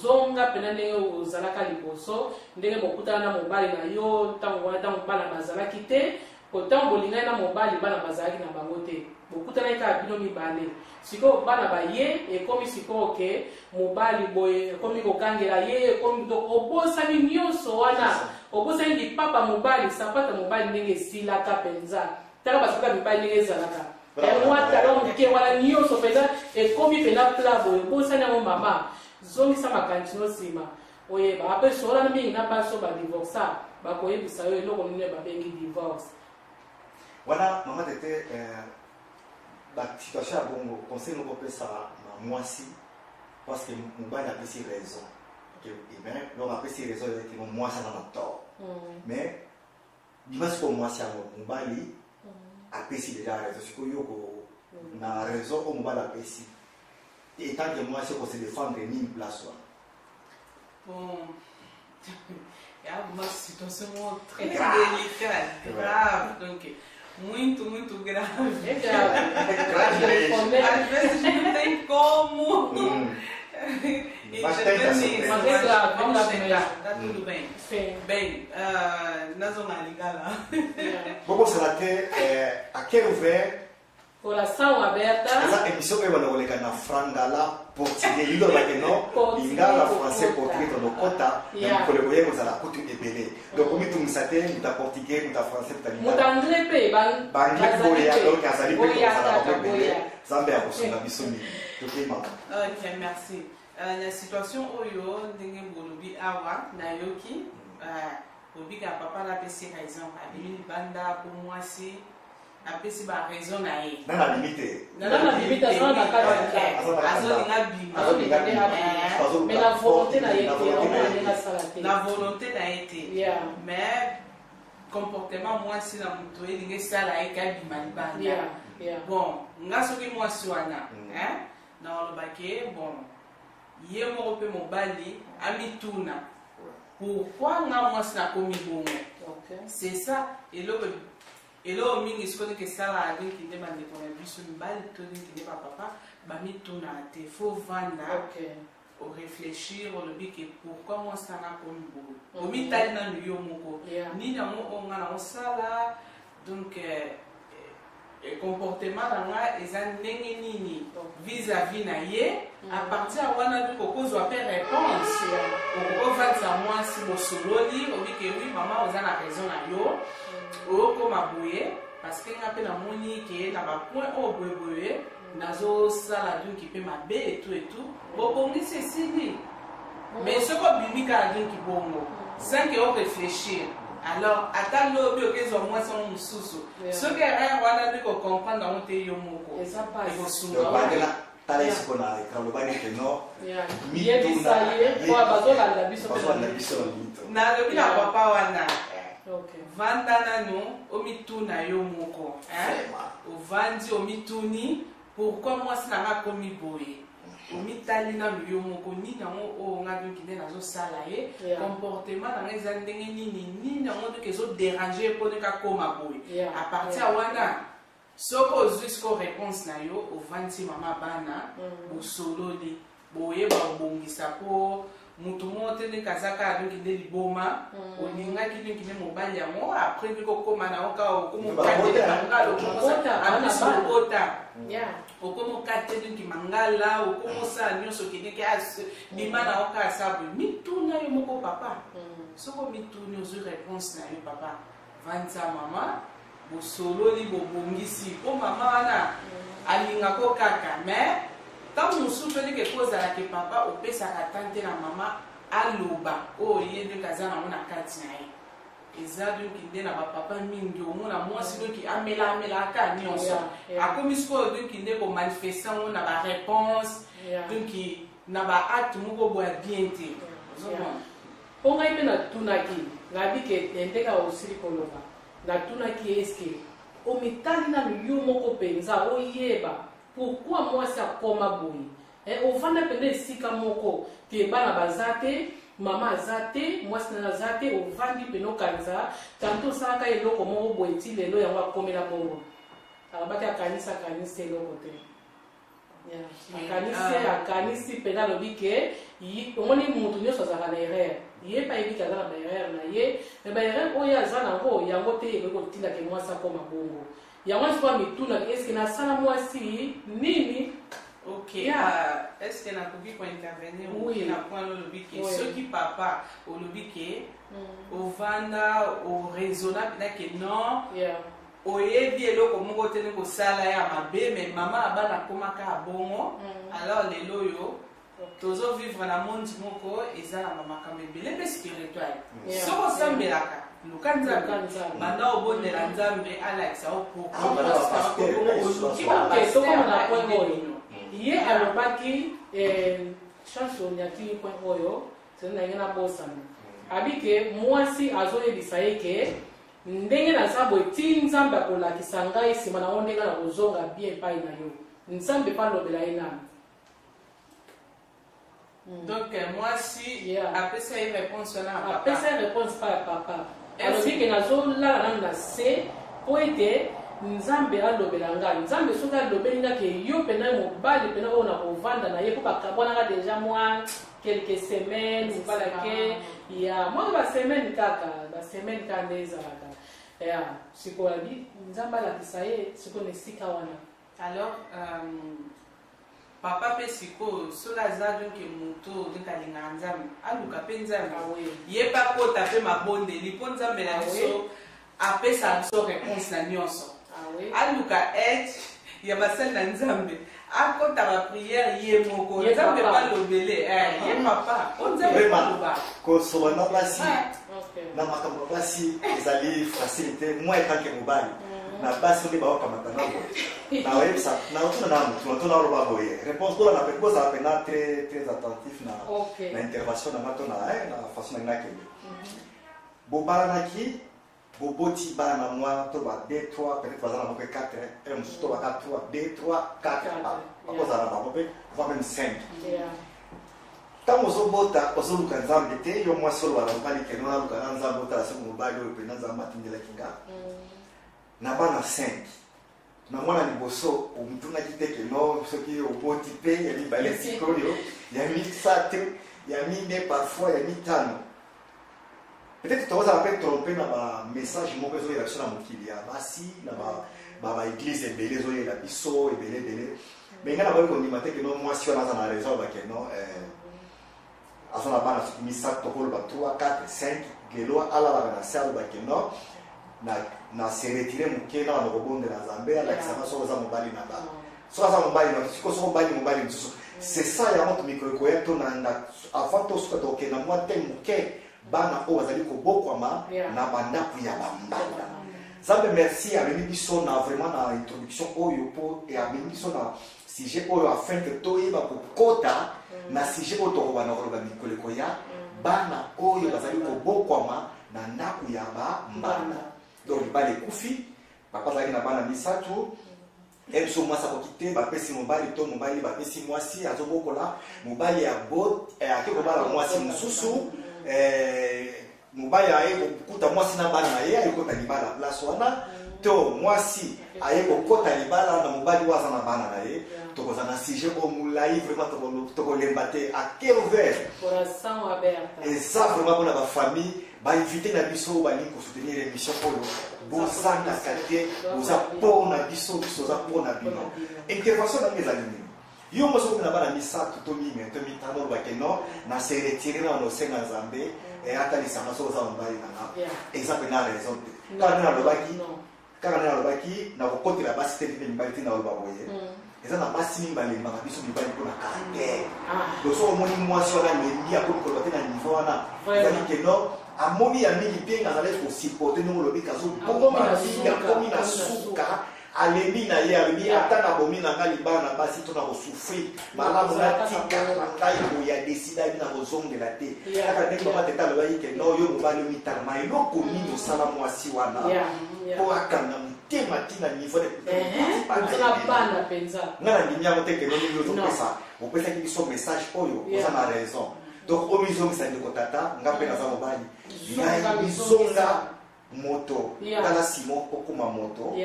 zonga mpena ndenge ozalaka liboso, ndenge bokutana na mobali na yo ntango wana, ntango bana bazalaki te. Po ntango bolingani na mobali, bana bazalaki na bango te, bokutanaki kaka bino mibale. Sikoyo bana baye, ekomi sikoyo ke mobali boye ekomi kokangela ye, ekomi donc obosani nyonso wana, obosani lipapa mobali, sapata mobali ndenge esilaka mpenza. Tala basapata mibali ndenge ezalaka, mwa talon moke wana nyonso mpenza ekomi mpenza plat boye, obosani yango. Mama, zongisa makanisi no nsima, oyeba apres solana mingi na basi oyo badivorsa, bakoyebisa yo eloko nini babengi divorce. Wana mama tete, basituation ya bongo, conseil moko opesa na mwasi, parce que mobali apesi raison, donc apesi raison ete mwasi aza na tort, mais bima sikoyo mwasi yango, mobali apesi déjà raison, sikoyo yo na raison oyo mobali apesi, etant que mwasi okose défendre nini place wana? Bon, é uma situação très delicada, grave, donc muito, muito grave. É grave. Às vezes não tem como. Mas tenta sempre. Mas é grave, Vamos é grave tentar, mesmo. tá tudo bem. Sim. Bem, nazonga lingala. Yeah. Bobosana te eh, à cœur ouvert. Coração aberta. Eza émission oyo banda koleka na frangala portugais lilo olobaki no Portugais lingala français kokota. portugais tondokota na mikolo ekoye kozala kutu ebele. Donc omitungisa te, moto ya portugais, moto ya français, moto ya Moto lingala, anglais mpe baanglais boya. bazali Donc azali mpe boya kozala kaka bango ebele. boya. Nzambe ya kosunga biso mingi, tokema. Ok, merci. Na situation oyo ndenge bolobi awa, nayoki bobika papa napesi raison, abimi libanda po mwasi apesi baraison na ye. Nana abimi te. Nana abimi te, aza na kati ya ndako. Azolinga bima. Azolinga bima. Mais na volonté na ye Na te, volonté na omona ye ndenge te. asala te. Na volonté na ye te. Mais comportement mwasi na moto elingi esala ye kabima libanda. Bon, nga soki mwasi wana, hein, naolobaki bon, ye moko mpe mobali amituna pourquoi nga mwasi nakomi bongo. C'est ça eloko eloko mingi sikoyo ndenge esalaka ndenge nde bandeko na biso mibali to ndenge nde bapapa bamitunaka te. Faut vanda, oréfléchir, olobi ke pourquoi mwasi nanga akomi boye. Omitali nanu yo moko, nini yango oyo nga na osala. Donc comportement na nga eza ndenge nini vis-à-vis na ye? À partir ya wana mpe kokozwa mpe réponse. Okovandisa mwasi, bosololi, obike: "Oui mama, oza na raison na yo, okoma boye parce que nga mpe namoni ke na bapoint oyo boyeboye nazosala donc mpe mabe etu etu." Bobongisi, esili. Mais soki obimi kaka donc bongo sans ke oréfléchir, alors ata lobi okezwa mwasi yango mosusu, soki erreur wana nde kocomprendre yango te yo moko, Eza pasi. ekosunga. Donc bandela, tala ye siko na écran, lobani ke no. Yebisa ye po bazolanda biso mpe. Bazolanda biso na mito. Nalobi na papa wana, vanda nanu, omituna yo moko, hein? Vraiment. Ovandi, omituni pourquoi mwasi na nga akomi boye. Omitali nanu yo moko, nini yango oyo nga donc nde nazosala ye? Comportement na nga eza ndenge nini? Nini yango donc ezodéranger ye mpo ndenge akóma boye? À partir ya wana, soki ozwi siko réponse na yo, ovandi mama bana, bosololi, boyeba obongisa, mpo motu moko te ndenge aza kaka donc nde liboma. Olingaki donc nde mobali yango, après ndenge okóma na yo kaka Babota, okomokatelemangala, bana. obota, okomokate donc mangala, okomosala nyonso, okendeki bima na yo kaka sa boye. Mituna yo moko papa. Soki omituni, ozwi réponse na yo, papa vandisa mama, bosololi, bobongisi, mpo mama wana alingako kaka. Mais ntango mosusu ndenge ekozalaka, papa opesaka tan te na mama aloba oyo ye ndenge aza nango na kati na ye. Eza donc nde na bapapa mingi omona mwasi donc amela amelaka nyonso, akomi sikoyo donc nde komanifeste yango na baréponse, donc na baacte moko boya bien te. Ozomona? Mpo ngai mpe natunaki, nayebi ke ndenge osili koloba, natunaki: eske omitali nanu yo moko mpenza, oyeba pourquoi mwasi akoma boye? Ovanda mpenza esika moko ke bana baza te, mama aza te, mwasi nana aza te, ovandi mpena okanisa tanto osalaka eloko moko boye ti lelo yango akomela bongo. Alobaki akanisi, akanisi eloko te. Akanisi, akanisi mpenza, alobi ke omoni motu nyonso azalaka na erreur, ye mpe ayebi ke aza na baerreur na ye, mais baerreur oyo aza nango yango te ekoki kotindaka mwasi akoma bongo. Yango sikoyo mitunaki: eske nasala mwasi nini? Ok. Est ce que nakoki kointervenir? Oui. Na point olobi ke Oui. soki papa olobi ke ovanda, oraisonna mpena ke non, oyebi eloko moko te ndenge kosala ya mabe, mais mama ya bana akomaka ya bongo. Alors lelo oyo tozovivre na monde moko eza na bamakambo ebele mpe spirituel. Soki osambelaka, luka Luka Nzambe, Nzambe. banda obondela Nzambe alakisa yo Ah, bana bapasteur, oluki. Ok, tokoma na point oyo ye alobaki, chance onyati point oyo sezi ndenge nabosana. Abi ke mwasi azoyebisa ye ke ndenge naza boye ti Nzambe akolakisa ngai nsima nango ndenge na kozonga bien epai na yo. Nzambe mpe alobela ye nani. Donc mwasi apesa ye réponse wana ya papa. Apesa ye réponse pa ya papa. Alobi ke nazolala nanu na se mpo ete Nzambe alobela nga. Nzambe soki alobeli nga ke yo pena mobali pena oyo nakovanda na ye, mpo bakabwanaka deja mwa quelques semaines, mobali ake ya mwa basemaine kaka, basemaine kaka nde ezalaka ya sikoyo. Abi Nzambe alakisa ye sikoyo na esika wana. Alors papa mpe sikoyo, soki aza donc moto donc alingaka Nzambe, aluka mpe Nzambe. Ye mpe akota mpe mabondeli, mpo Nzambe na biso apesa biso réponse na nyonso. Aluka aide ya basali na Nzambe, akota baprière ye moko. Ye Nzambe papa. Balobele ye papa, mpo Nzambe Vraiment, baloba. Kosoba na basi na makambo ya basi ezali facile te. Moi en tant que mobali na basi, nde baokamata na boye, naoyebisa, naotuna na motu nato naoloba boye, réponse mpona na bozala mpena très très attentif na na intervention na nga to na façon na ngai nakende. Bobalanaki, boboti bana na mwa to ba 2 3, peut-être baza na bango mpe 4, un mosusu to baka 3, 2, 3, 4, bakozala na bango mpe voire même 5. Ntango ozobota, ozoluka Nzambe te. Yo mwasi oloba na mobali keno naluka na Nzambe, otala soki mobali oyo mpenza Nzambe atindelaki nga. Na bana 5, na mwana liboso omutunaki te keno soki oboti mpe ya mibale, sikoyo ya misato, ya mine, parfois ya mitano, peut-être tokozala mpe trompe na bamessage moko ezoyela biso na mokili ya basi, na baéglise ebele ezoyela biso ebele ebele. Mais ngai nakoki kondima te keno mwasi wana aza na raison. Alobake no aza na bana soki misato, tokoloba 3, 4, 5, lelo alalaka na se, alobake no na se retire moke na bana kobondela Nzambe alakisaka soki oza mobali na nga, soki aza mobali na siko, soki obali mobali mosusu. C'est ça yango mikolo ekoya to na avant tosuka, tokokenda mwa te moke. Bana oyo bazali kobokwama na bandako ya bambanda, Nzambe merci amemi biso na vraiment na introduction oyo, mpo amemi biso na sujet oyo afin que toyeba kokota na sujet oyo tokobanda koloba mikolo ekoya, bana oyo bazali kobokwama na ndako ya bambanda. Donc libala ekufi, papa azalaki na bana misato, ye biso mwasi akoki te, bapesi mobali to mobali bapesi mwasi, azobokola. Mobali ake kobala mwasi mosusu, mobali aye kokuta mwasi na bana na ye, aye kokota libala place wana, to mwasi aye kokota libala na mobali oyo aza na bana na ye. Tokozala na sujet oyo molai vraiment, tokolemba te, à cœur ouvert. Coração aberta. Eza vraiment mpona bafamille. Bainvité na biso oyo balingi kosoutenir émission oyo, bozangaka te, boza mpo na biso, biso oza mpo na bino. Intervention nango ezali nini? Yo mo soki na bana misato to mine to mitano, olobake non, na se retire na osenga Nzambe atalisanga soki oza mobali na nga, eza mpena raison te. Kaka nde nalobaki, kaka nde nalobaki, nakokotela basi te mpe mibali te. Naloba boye, eza na basi mingi balembaka biso mibali mpo na caractère. Donc soki omoni mwasi wana alembi, akomi koloba te na niveau wana, ezali keno amoni ya mingi mpe azalaki kosupporter ndenge olobi, kazoboma mingi, akomi na suka, alembi na ye, alobi ata nabomi na ngai libala na basi to na kosouffrir, malamu natika na ngai boye. Adecidaki na kozongela te, kaka ndenge mama teta alobaki ke no, yo mobali omitalama, eloko nini osala mwasi wana mpo akanga motema ntina niveau? Bana mpenza. Nga na ndimi yango te keno nini ozopesa, opesaki biso message oyo, oza na raison. Donc omizongisa, ndeko tata, nga mpe naza mobali, ngai mizonga moto. Tala Simon, okóma moto,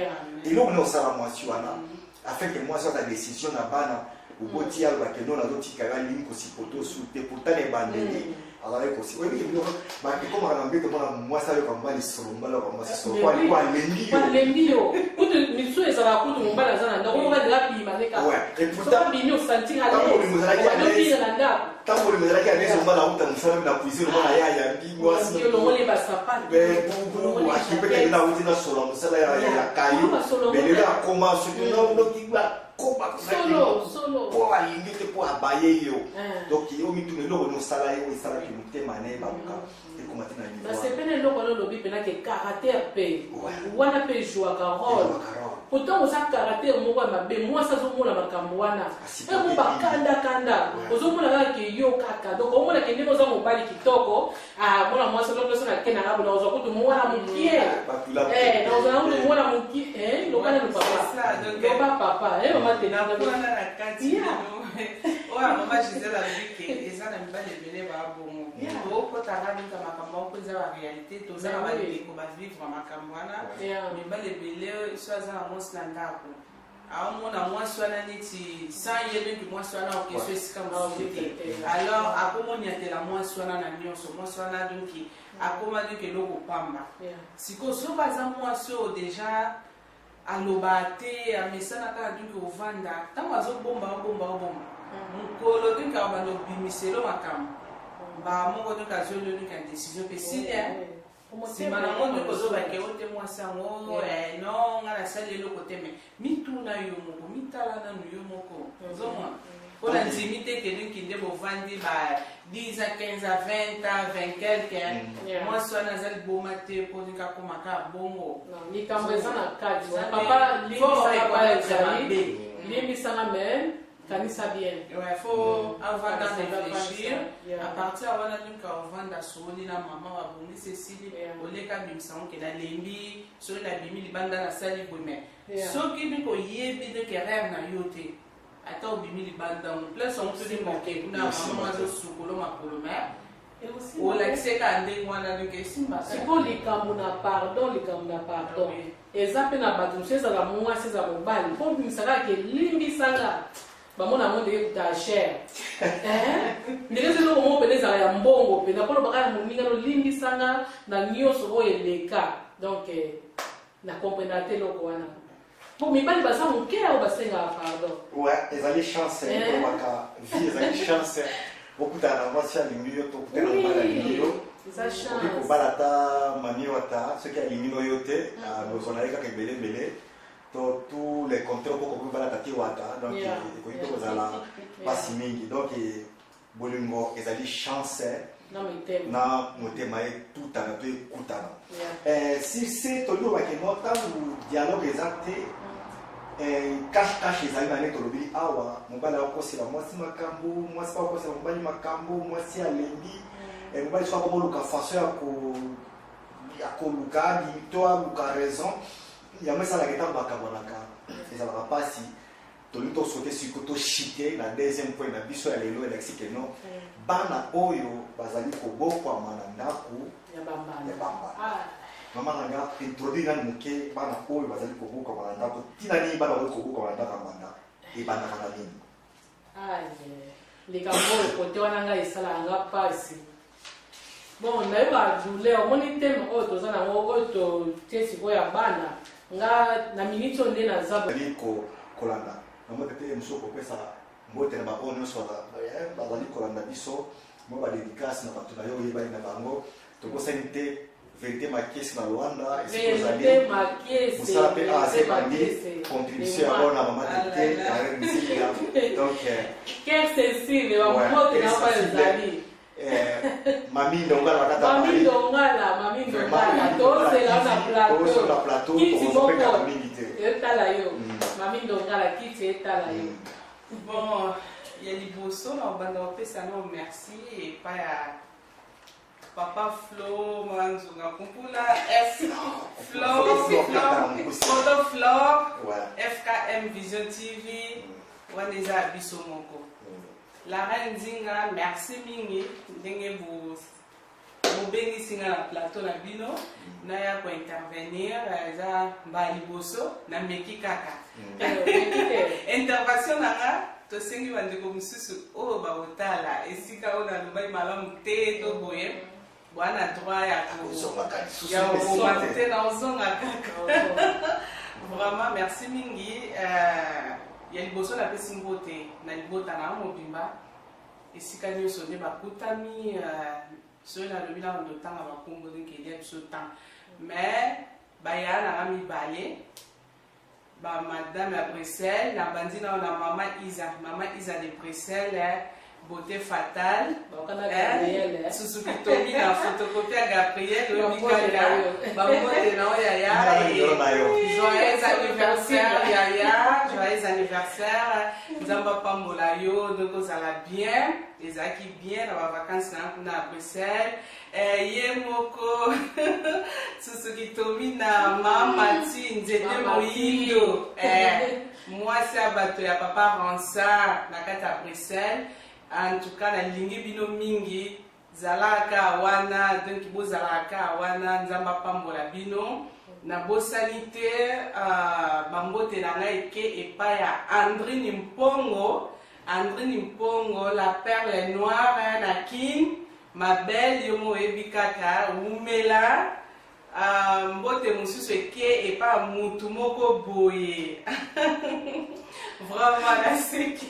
eloko nini osala mwasi wana afin que mwasi aza décision na bana oboti, alobake no, nazotika yo, alingi kosupporter osu te. Pourtant na ebandeli azalaki kosi. Oyebi biloko ekomaka na mbeto, mona mwasi ayoka mobali solo, mobali ayoka mwasi solo, po alembi yo. Alembi yo. Kutu misu ezalaka, kutu mobali aza na ndako, mobali abima nde kaka abimi, osentir Ntango bolingo ezalaki à l'aise, na ndako. Ntango bolingo ezalaki à l'aise, mobali auta mosala na cuisine, omona ye ayambi mwasi. Olongoli basapatu. Akipekeli na auti na solo ya mosala ya kayo, mais lelo akoma soki noki akoma Solo, solo. mpo alingi te, mpo abaye yo. Donc yo mituna, eloko nini osala ye oyo esalaki motema na ye baluka ekoma te na niveau wana? Basepene eloko wana olobi mpena ke caractère mpe wana mpe ejwaka rôle. Ejwaka rôle. Pourtant oza caractère moko ya mabe, mwasi azomona makambo wana. Asupporte emo bakandakanda. Ozomona kaka ke yo kaka, donc omona ke ndenge oza mobali kitoko, ah, mona mwasi nyonso nakendanga bona, ozwa kutu mwana mokie. Batula. Naozala kutu mwana mokie. Loba nanu papa. C'est ça, donc, Loba papa, mama te. Nakuwana na kati. Lokola mama Gisèle alobi ke eza na mibali ebele babongo, okotaka mingi makambo moko eza baréalité. Toza na bandeko bavivre makambo wana. Mibali ebele, so aza na mwasi na ndako, aomona mwasi wana neti sans ye, donc mwasi wana okeso esika mosusu te. Alors akomoniatela mwasi wana na nyonso. Mwasi wana donc akoma donc eloko pamba. Sikoyo soki aza mwasi oyo déjà aloba te, amesana kaka donc ovanda, ntango azobomba, obomba, obomba, mokolo donc akobanda obimiselo makambo mbaa moko, donc azweli donc ya décision mpe sili nsima nango. Nde kozobake o te mwasi yango, non, nga nasali eloko te. Me mituna yo moko, mitala nanu yo moko, ozomona mpona ndimi te ke donc nde bovandi ba 10 à 15 à 20 à 20 quelque, mwasi wana aza liboma te mpo ndenge akomaka bongo. Likambo eza na kati, papa, limbisanga pa ezali, limbisanga, mais kanisa bien. Ouais, faut avanda réfléchir. À partir ya wana, donc ovanda soli na mama, babongisi, esili, oleka bimisa ngo ke nalembi, soki nabimi libanda nasali boye. Mais soki donc oyebi donc erreur na yo te, ata obimi libanda ngo, place yango soki moke kuna, mama azosukolo makolo, mais olakisi kaka ndenge wana, donc esimba. Sikoyo likambo na pardon, likambo na pardon eza mpe na bato mosusu, ezala mwasi, eza mobali, mpo obimisa kaka ke limbisanga, bamona yango ndenge kuta cher, ndenge eza eloko moko pene ezala ya mbongo mpenza, mpo lobaka ya moninga nolimbisanga na nyonso oyo eleka. Donc na comprendre te eloko wana, po mibali baza moke oyo basengaka pardon. Ouais, ezali chance. Olobaka vie ezali chance, okutana na mwasi alingi yo to okutana na mobali alingi yo. Eza okoki chance. Kobala ata mami oyo, ata soki alingi no yo te, ozwa na ye kaka ebele ebele to tous les contraires, mpo kokoki kobala tati wata, donc ekoki mpe kozala mpasi mingi. Donc bolingo ezali chance. Na mitema. Na motema etutana to ekutana. Si se tolingi olobaki no, ntango dialogue eza te, cache cache ezali na nde tolobi awa, mobali akosela mwasi makambo, mwasi mpe akosela mobali makambo, mwasi alembi, mobali so akomoluka façon ya koluka to aluka raison. Yango esalaka ntango bakabwanaka ezalaka mpasi. Tolingi tosaute siko, toshite na deuxième point na biso ya lelo. Elakisi ke no bana oyo bazali kobokwama na ndako ya bambanda. Ya bambanda. Ah. Mama na nga, introduire nani moke bana oyo bazali kobokwama na ndako. Ntina nini bana bazali kobokwama na ndako ya mbanda? Ebandaka na nini? Aye, likambo oyo kote wana ngai esalaka nga mpasi. Bon, nayeba douleur. Omoni thème oyo toza nango, oyo totie sikoyo ya bana, nga na miniti oyo nde naza. Bazali kolanda yango tete mosusu, kopesa mbote na baoyo nyonso bazali kolanda biso, mwa badédicace na bato na yo oyebani na bango. Tokosani te, Vérité Makesi na Rwanda, esika ozali. Vérité Makiese. Mosala mpe awa Vérité ebandi. Makiese. Contribution yango na mama Tete Nzinga, donc Cœur sensible, bambote na oyo ezali. Mami Ndongala bakata. Mami Ndongala, Mami Ndongala, tozela na plateau, na plateau. Plateau. Kiti tozopekaka moko mingi te. Etala yo, Mami Ndongala, kiti etala yo. Bon, ya liboso na obanda kopesa no merci epai ya papa Flo Manzunga Kumpula F Flo Flo, Flo Photo Flor. FKM Vision TV wana eza ya biso moko. La Reine Nzinga, merci mingi ndenge bobengisi nga na plateau na bino, naya kointervenir. Eza mbala liboso, nameki kaka intervention na nga. Tosengi bandeko mosusu oyo bakotala esika oyo nalobaki malamu te to boye, bwana droit ya kozongaka lisusu. Ya kokoma te, na ozonga kaka. Vraiment merci mingi. Ya liboso napesi mbote na libota na mobimba, esika nyonso nde bakutami. Soki nalobi na bando otanga bakombo, ndenge elia biso temps, mais baya nanga mibale, bamadame ya Bruxelles, nabandi nao na mama Isa, mama Isa de Bruxelles, beauté fatale. Bakana Gabriel, eh. Susuki tomi na photocopie ya Gabriel, oyebi. Bambote na Kaka yo. bambote na oyo yaya. Nzala numéro na yo. Joyeux anniversaire yaya, joyeux anniversaire, Nzambe apambola yo ndenge ozala bien. Ezalaki bien na bavacance na kuna ya Bruxelles. Ye moko Susuki tomi na mama ti nzete Mama Ti. moyindo. Mwasi ya bato ya papa Ronsard na kati ya Bruxelles. En tout cas nalingi bino mingi. Zalaka wana, donc bozalaka wana, Nzambe apambola bino. Nabosani te bambote na ngai eke epai ya Andrine Mpongo, Andrine Mpongo la perle noire na Kin, ma belle, yo mo oyebi kaka, wumela. Mbote mosusu eke epai ya mutu moko boye. Vraiment naseki.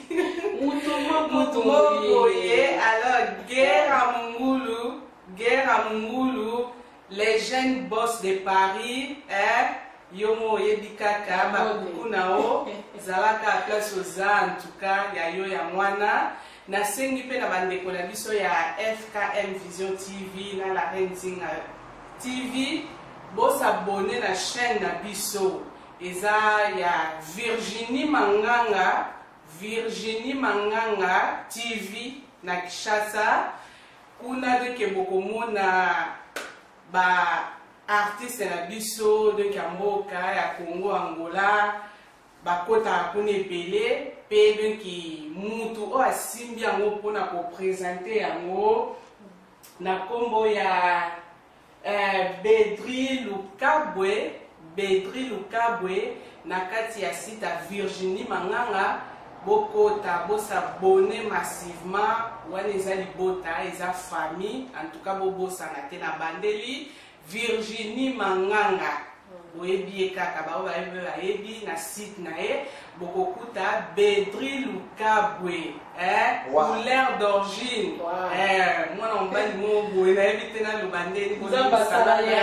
Mutu moko Mutu moko boye. Alors Guerra Mungulu, Guerra Mungulu, les jeunes boss de Paris, hein? Yo mo oyebi kaka bakuku na o zalaka place oza, en tout cas ya yo ya mwana. Nasengi mpe na bandeko na biso ya FKM Vision TV na la Reine Nzinga TV bosabone na chaîne na biso, eza ya Virginie Manganga, Virginie Manganga TV na Kinshasa. Kuna deke bokomona ba artiste na biso donc ya mboka ya Congo, Angola, bakotaka kuna ebele pe. Donc mutu oyo asimbi yango mpona kopresente yango na nkombo ya Bedri Lukabwe, Bedri Lukabwe na kati ya site ya Virginie Manganga. Bokota, bosabone massivement, wana eza libota, eza famille. En tout cas bobosana te na bandeli Virginie Manganga, boyebi ye kaka, bao bayebi, bayebi na site na ye bokokuta Bedri Lukabwe, eh? Wow. Couleur d'origine. Wow. Eh, mwana mobali moko boye, nayebi te naloba ndeni. Nzambe asala ye.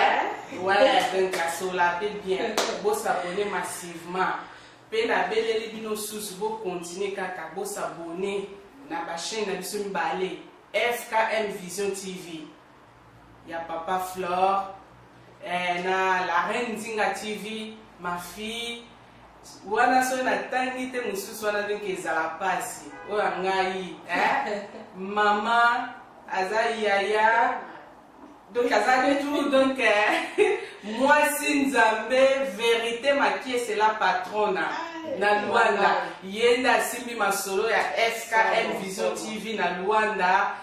Ouais, donc asola mpe bien, bosabone massivement. Mpe nabeleli bino susu, bokontinue kaka bosabone na bachaîne na biso mibale, FKM Vision TV ya papa Flore, na la Reine Nzinga TV, ma fille. Wana soki natangi te mosusu wana, donc ezala pasi oyo ya ngai, eh? Mama aza yaya, donc aza tout, donc mwasi Nzambe, Vérité Makiese la patrona na Luanda, ye nde asimbi masolo ya FKM Vision TV na Luanda.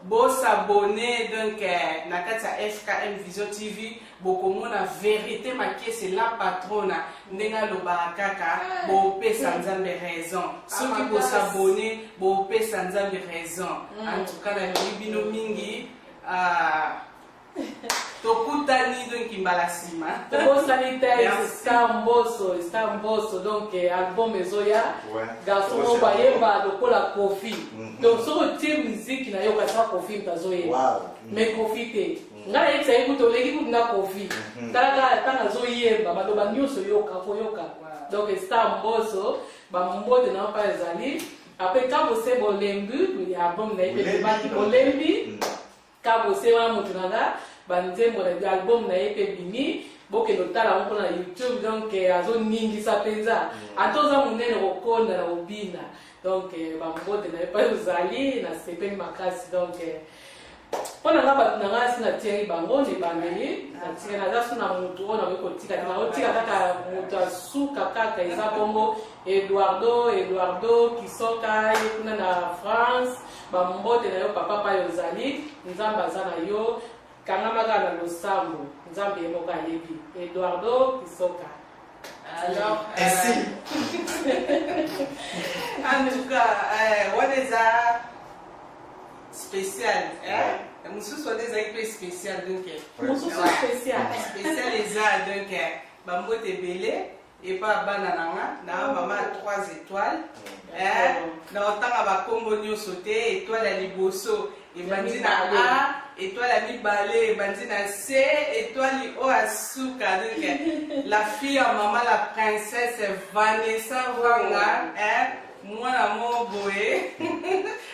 Bosabone donc na kati ya FKM Vision TV, bokomona Vérité Makiese la patrona ndenge alobaka kaka, bopesa Nzambe raison soki bosabone, bopesa Nzambe raison. En tout cas nalingi bino mingi. Tokutani donc mbala nsima. Tobosani te. Merci. Star Mboso, Star Mboso, donc album ezoya. Garçon Tobosi oyo bayemba lokola Kofi. Donc soki otie miziki na yo, okataka Kofi moto azoyemba. Mais Kofi te, ngai nayebisa ye kutu oleki kutu na Kofi. Tala kaka ntango azoyemba, maloba nyonso yoka koyoka. Donc Star Mboso, bambote na yo mpa ezali. Après Kabose Bolembi, ya album na ye mpe Bolembi, ebimaki. donc. Bolembi. Kabose wana moto na nga, banzembo na album na ye mpe ebimi, bokende otala yango mpona YouTube. Donc azoningisa mpenza, ata oza monene kokonda na kobina. Donc bambote na ye mpe ozali, nasepeli makasi. Donc mpo na nga, bato na nga si natiaki bango na ebandeli, natika, naza so na motu oyo nakoki kotika te, nakotika kaka moto asuka kaka, eza bongo Eduardo, Eduardo Kisoka, ye kuna na France. Bambote na yo papa pai ozali, Nzambe aza na yo, kangama kaka na losambo, Nzambe ye moko ayebi. Eduardo Kisoka. Alors, Ainsi. En tout cas, wana eza spécial, hein? Mosusu wana ezalaki mpe spécial, donc Mosusu spécial. Spécial eza donc bambote ebele epa bana na nga na mama ya 3 étoiles, eh, na otanga bakombo nyonso te. Étoile ya liboso ebandi na A, étoile ya mibale ebandi na C, étoile oyo asuka, donc la fille ya mama, la princesse Vanessa Vanga, eh, mwana moko boye.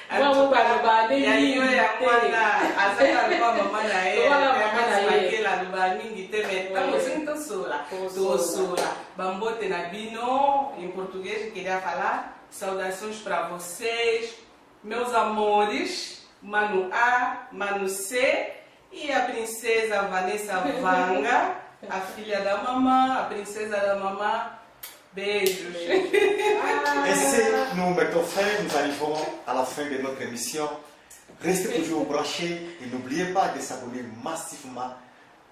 Mwana moko aloba nde Ya mingi yo ya te. Mwana azaka loba mama na ye. Loba mama na ye. Makela aloba mingi te, mais ntango osengi tosola. Tosola. Tosola. Bambote na bino. Em português queria falar saudações para vocês, meus amores, mano A, mano C e a princesa Vanessa Vanga, a filha da mamã, a princesa da mamã. Beijos. Et si nous mettons fin, nous arrivons à la fin de notre émission. Restez toujours branchés et n'oubliez pas de s'abonner massivement à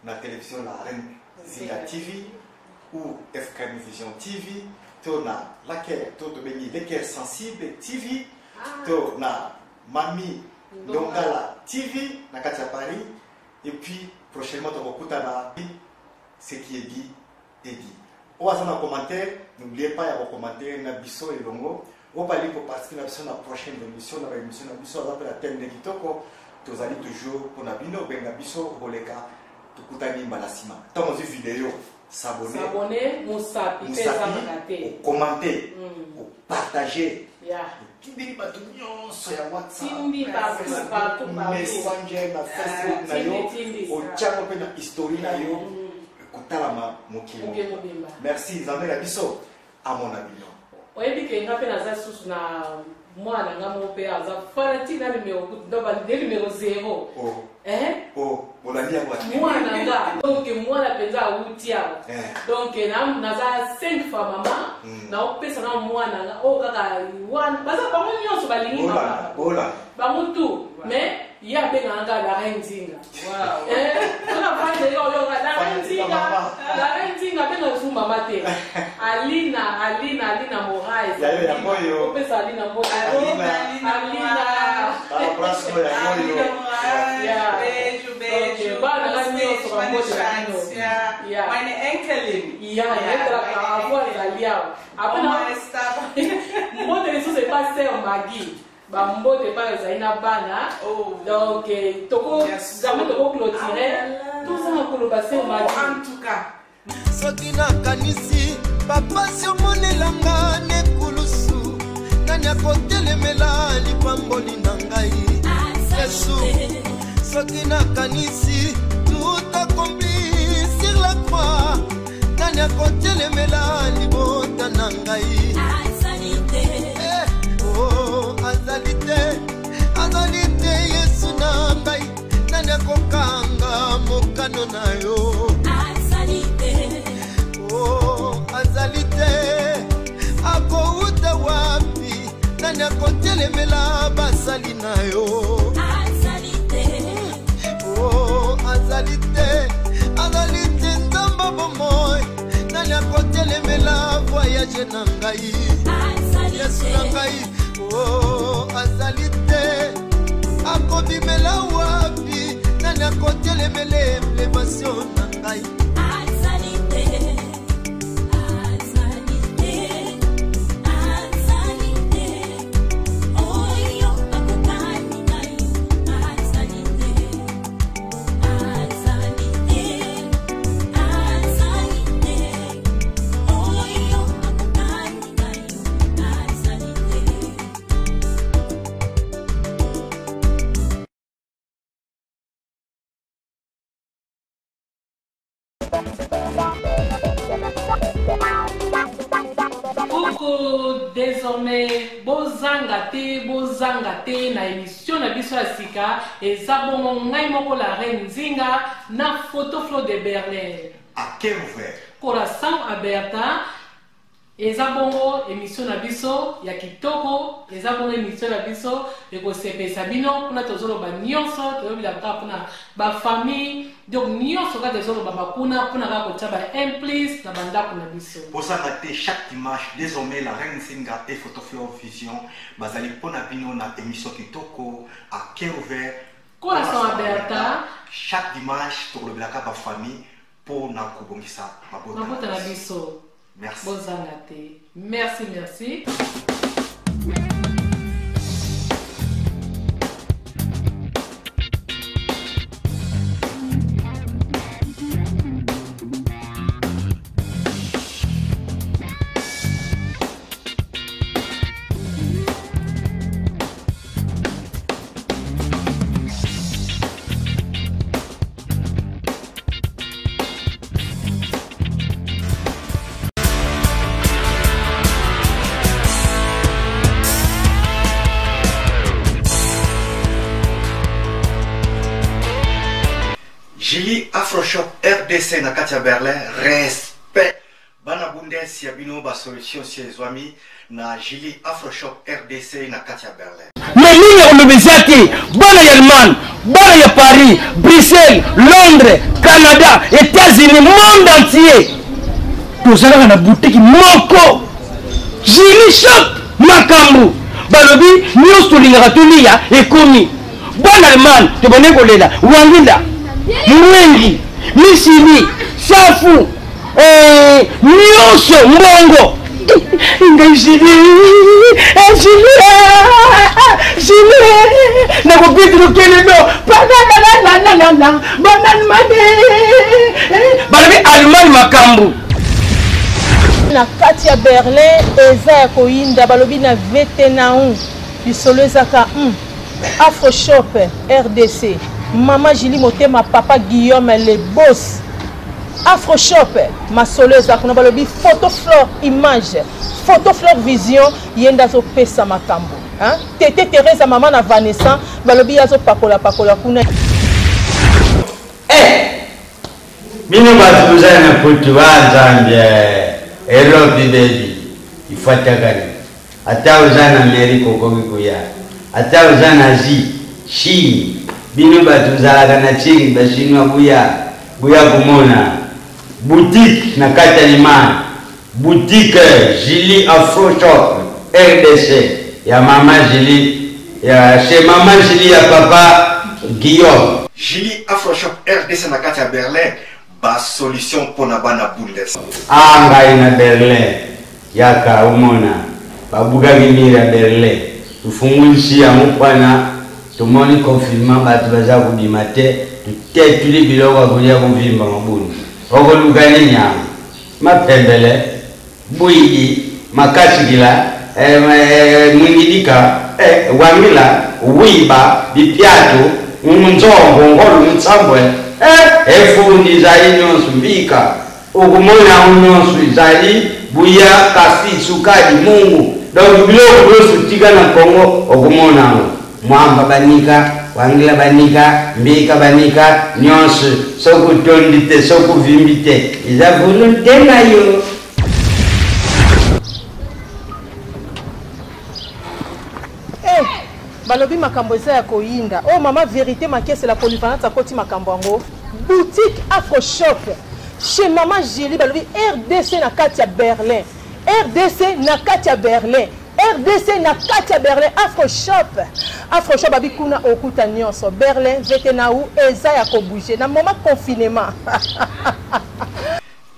la télévision La Reine Zinga TV ou FKM Vision TV, to na laquelle to tobengi Leker Sensible TV, to na Mami Ndongala TV na kati ya Paris et puis prochainement tokokutana ce qui est dit est dit. Oyo aza na commentaire, n'oubliez pas ya kocommentaire na biso elongo. Oyo bali koparticipe na biso na prochaine émission, na baémission na biso aza mpe na thème nde kitoko. Tozali toujours mpona bino, benga biso koleka, tokutani mbala nsima. Ntango ozwi video, s'abonner, s'abonner, mosapi mpe ezangaka te, okommente, opartage, ya otindeli bato nyonso ya WhatsApp, tindi partout, partout, partout, Messenger, na Facebook na yo, tindi, tindi. otiango mpe na histoire na yo, kotalama mokili moke mobimba. Merci, Nzambe na biso amona bino. Oyebi ke nga mpe naza susu na mwana nga moko mpe aza fanatique na numero kutu, donc nde numero 0. O eh? O olandi yango ati? Mwana nga, donc mwana mpenza awuti awa. Donc naza 5 fois mama. Naopesa na mwana nga oyo kaka wana baza bango nyonso balingi mama. Bolanda, bolanda. Bango tout, mais ye abengaka nga la reine Nzinga. Wow. Mpona vandeli oyoka la reine Nzinga, Mama. la reine Nzinga abenga zu mama te, Alina, Alina, Alina Morais. Ya yo, yango oyo. Opesa Alina mbote. Alina. Alina. Abraço yango oyo. Alina Moraes, Yeah. beijo, beijo. Okay, bana Vocês, nyonso bambote na bino. Patricia, Yeah. meine Enkelin. Ya yetalaka meine avo Enkelin. ezali awa apres Oma estava. Mbote lisusu epa ser Magi, bambote epai ezali na bana. Oh. Donc toko Yes. jamais tokoclôturer Ah là là. tozanga koloba ser Oh, Magi. en tout cas. Soki nakanisi bapasi omonelanga nekulusu, nani akotelemela lipamboli na ngai, Yesu? Soki nakanisi tout accompli sur la croix, nani akotelemela libota na ngai? Eh, oh, azali te, azali te, Yesu na ngai. Nani akokanga mokano na yo? Oh, azali te, akouta wapi? Nani akotelemela basali na yo? Oh, azali te, azali te, Nzambe bomoi. Nani akotelemela voyage na ngai, Yesu na ngai? Oh, azali te, akobimela wapi? Nani akotelemela elevation na ngai? Azali te, azali te, azali te, oyo akokani na yo, azali te, azali te, azali te, oyo akokani na yo, azali te. Koko désormais bozanga te, bozanga te na émission na biso ya sika. Eza bongo ngai moko la reine Nzinga na Photo Flo de Berlin. À cœur ouvert. Coração Aberta. Eza bongo émission na biso ya kitoko, eza bongo émission na biso ekosepesa bino. Kuna tozoloba nyonso, toyobila kaka mpona bafamille, donc nyonso kaka ezolobama kuna mpona kaka kotia ba implice na bandako na biso. Bozanga te chaque dimanche désormais, la reine Nzinga et Photoflor Vision bazali mpona bino na émission kitoko à cœur ouvert. Coração Aberta. Chaque dimanche tokolobelaka bafamille mpona kobongisa mabota. Mabota na biso. Merci. Bozanga te, merci, merci. Julie Afroshop RDC na kati ya Berlin, respect bana Bundes. Bundes ya bino ba solution si ezwami na Julie Afroshop RDC na kati ya Berlin. Mais nini ya koloba eza te bana ya Allemagne, bana ya Paris, Bruxelles, Londres, Canada, États-Unis, monde entier tozalaka na boutique moko Julie Shop makambo balobi nyonso tolingaka tolia ekomi bana Allemagne tobandaki kolela wangila mwengi misili safu eh, nyonso mbongo ngai jili jili jili nakobeti lokelelo banananananana bananmane balobi allemagne makambo na kati ya berlin eza ya koyinda balobi na vetenaun lisolo ezaka mm. afroshop rdc mama julie motema papa guillaume le boss Afroshop masolo eza kuna balobi photo flore image photo flore vision ye nde azopesa makambo hein? Tete Teresa mama na Vanessa balobi ye azopakola pakola kuna. Eh! Bino bato boza na poto ba nzambe eh, Europe baby ifatakani ata oza na Amerika okoki koya ata oza na Asie Chine bino bato ozalaka na Chine ba chinois boya boya komona boutique na kati ya limane boutique Julie Afro Shop RDC ya mama Julie ya chez mama Julie ya papa Guillaume Julie Afro Shop RDC na kati ya Berlin ba solution pona bana Bundes. Ah ngai na Berlin Yaka omona babukaki mur ya Berlin tofungolisi yango pwana tomoni confinement bato baza kobima te totetuli biloko ya kolia kovimba mabundu okoluka nini yango mapembele bwidi makasikila eh, eh, mwingidika eh, wangila wiba bipiatu nzongo ngolu mtsambwe eh, efundi ezali nyonso mbika Okomona yango nyonso ezali buya, kafi, sukali, mungu donc biloko nyonso tika na Congo okomona yango mwamba banika wangila banika mbika banika nyonso soki otondi te soki ovimbi te eza volonte na yo. Eh, balobi makambo eza ya koyinda oyo oh, mama verite makese la polyvalente akoti makambo yango boutique afro shop chez mama Julie balobi rdc na kati ya berlin rdc na kati ya berlin rdc na kati ya berlin afro shop afro shop babi kuna okuta nyonso berlin vetenau eza ya kobouge na moment confinement.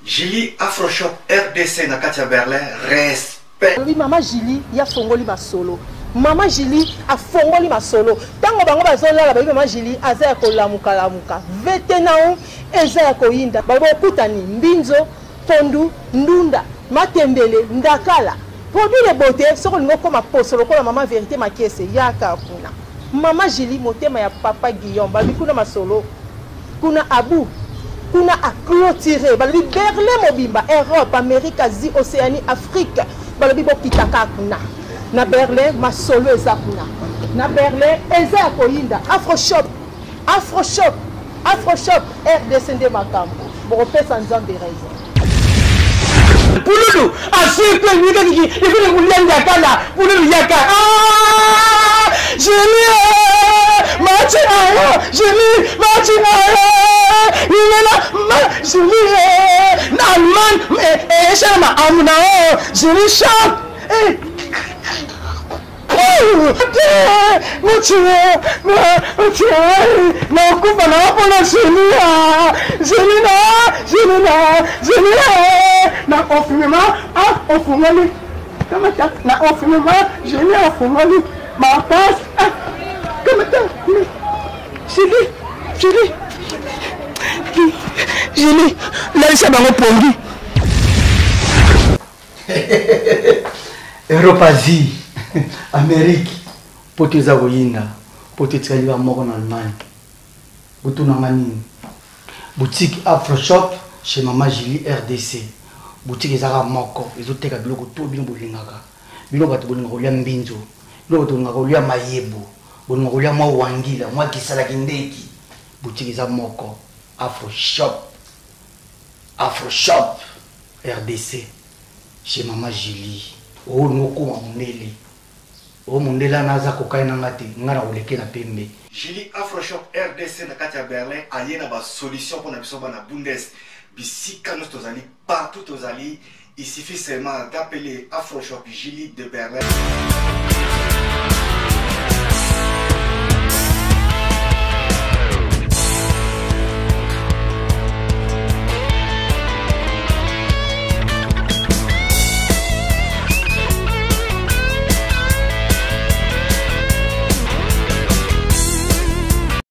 Julie afro shop rdc na kati ya berlin respect. Alobi mama Julie ye afongoli masolo. Mama Julie afongoli masolo. Tango bango bazolala bayebi mama Julie aza ya kolamuka lamuka. Vetenau eza ya koyinda. Balobi okutani mbinzo, pondu, ndunda, matembele, ndakala. Produit de beauté soki olingi okoma poso lokola mama Verite Makiese yaka kuna. Mama Julie motema ya papa Guillaume balobi kuna masolo. Kuna Abu kuna a cloturer balobi Berlin mobimba Europe Amerique Asie Oceanie Afrique balobi bokita kaka kuna na Berlin masolo eza kuna na Berlin eza ya koyinda Afro shop Afro shop Afro shop RDC nde makambo bokopesa Nzambe raison. Pululu asekwe mikakiki ifini kulia ndakala pululu yaka ah Julie machi ayo Julie machi ayo Yimela ma Julie na Allemagne eh eh ma amuna oh Julie shop eh nakufa na mpona Julia Julia Julia Julia na confinement ah ofungoli kamata na confinement Julia ofungoli mapas ah kamata Julie Julie Julie lalisa bango pongi Europe, Asie, Amérique, poto eza koyinda, poto etikali kaka moko na Allemagne. Botuna nga nini? Boutique Afro Shop chez Mama Julie RDC. Boutique eza kaka moko, ezoteka biloko to bino bolingaka. Bino bato bolingaka kolia mbinzo, bino bato bolingaka kolia mayebo, bolingaka kolia mwa wangila, mwa kisala kindeki. Boutique eza moko, Afro Shop. Afro Shop. RDC. Chez mama Julie. Olingi okoma mondele. O mondele wana aza kokani na nga te, nga na koleke na pembe. Julie Afroshop RDC na kati ya Berlin aye na ba solution pona biso bana Bundes bisika nyonso tozali partout tozali il suffit seulement d'appeler Afroshop Julie de Berlin.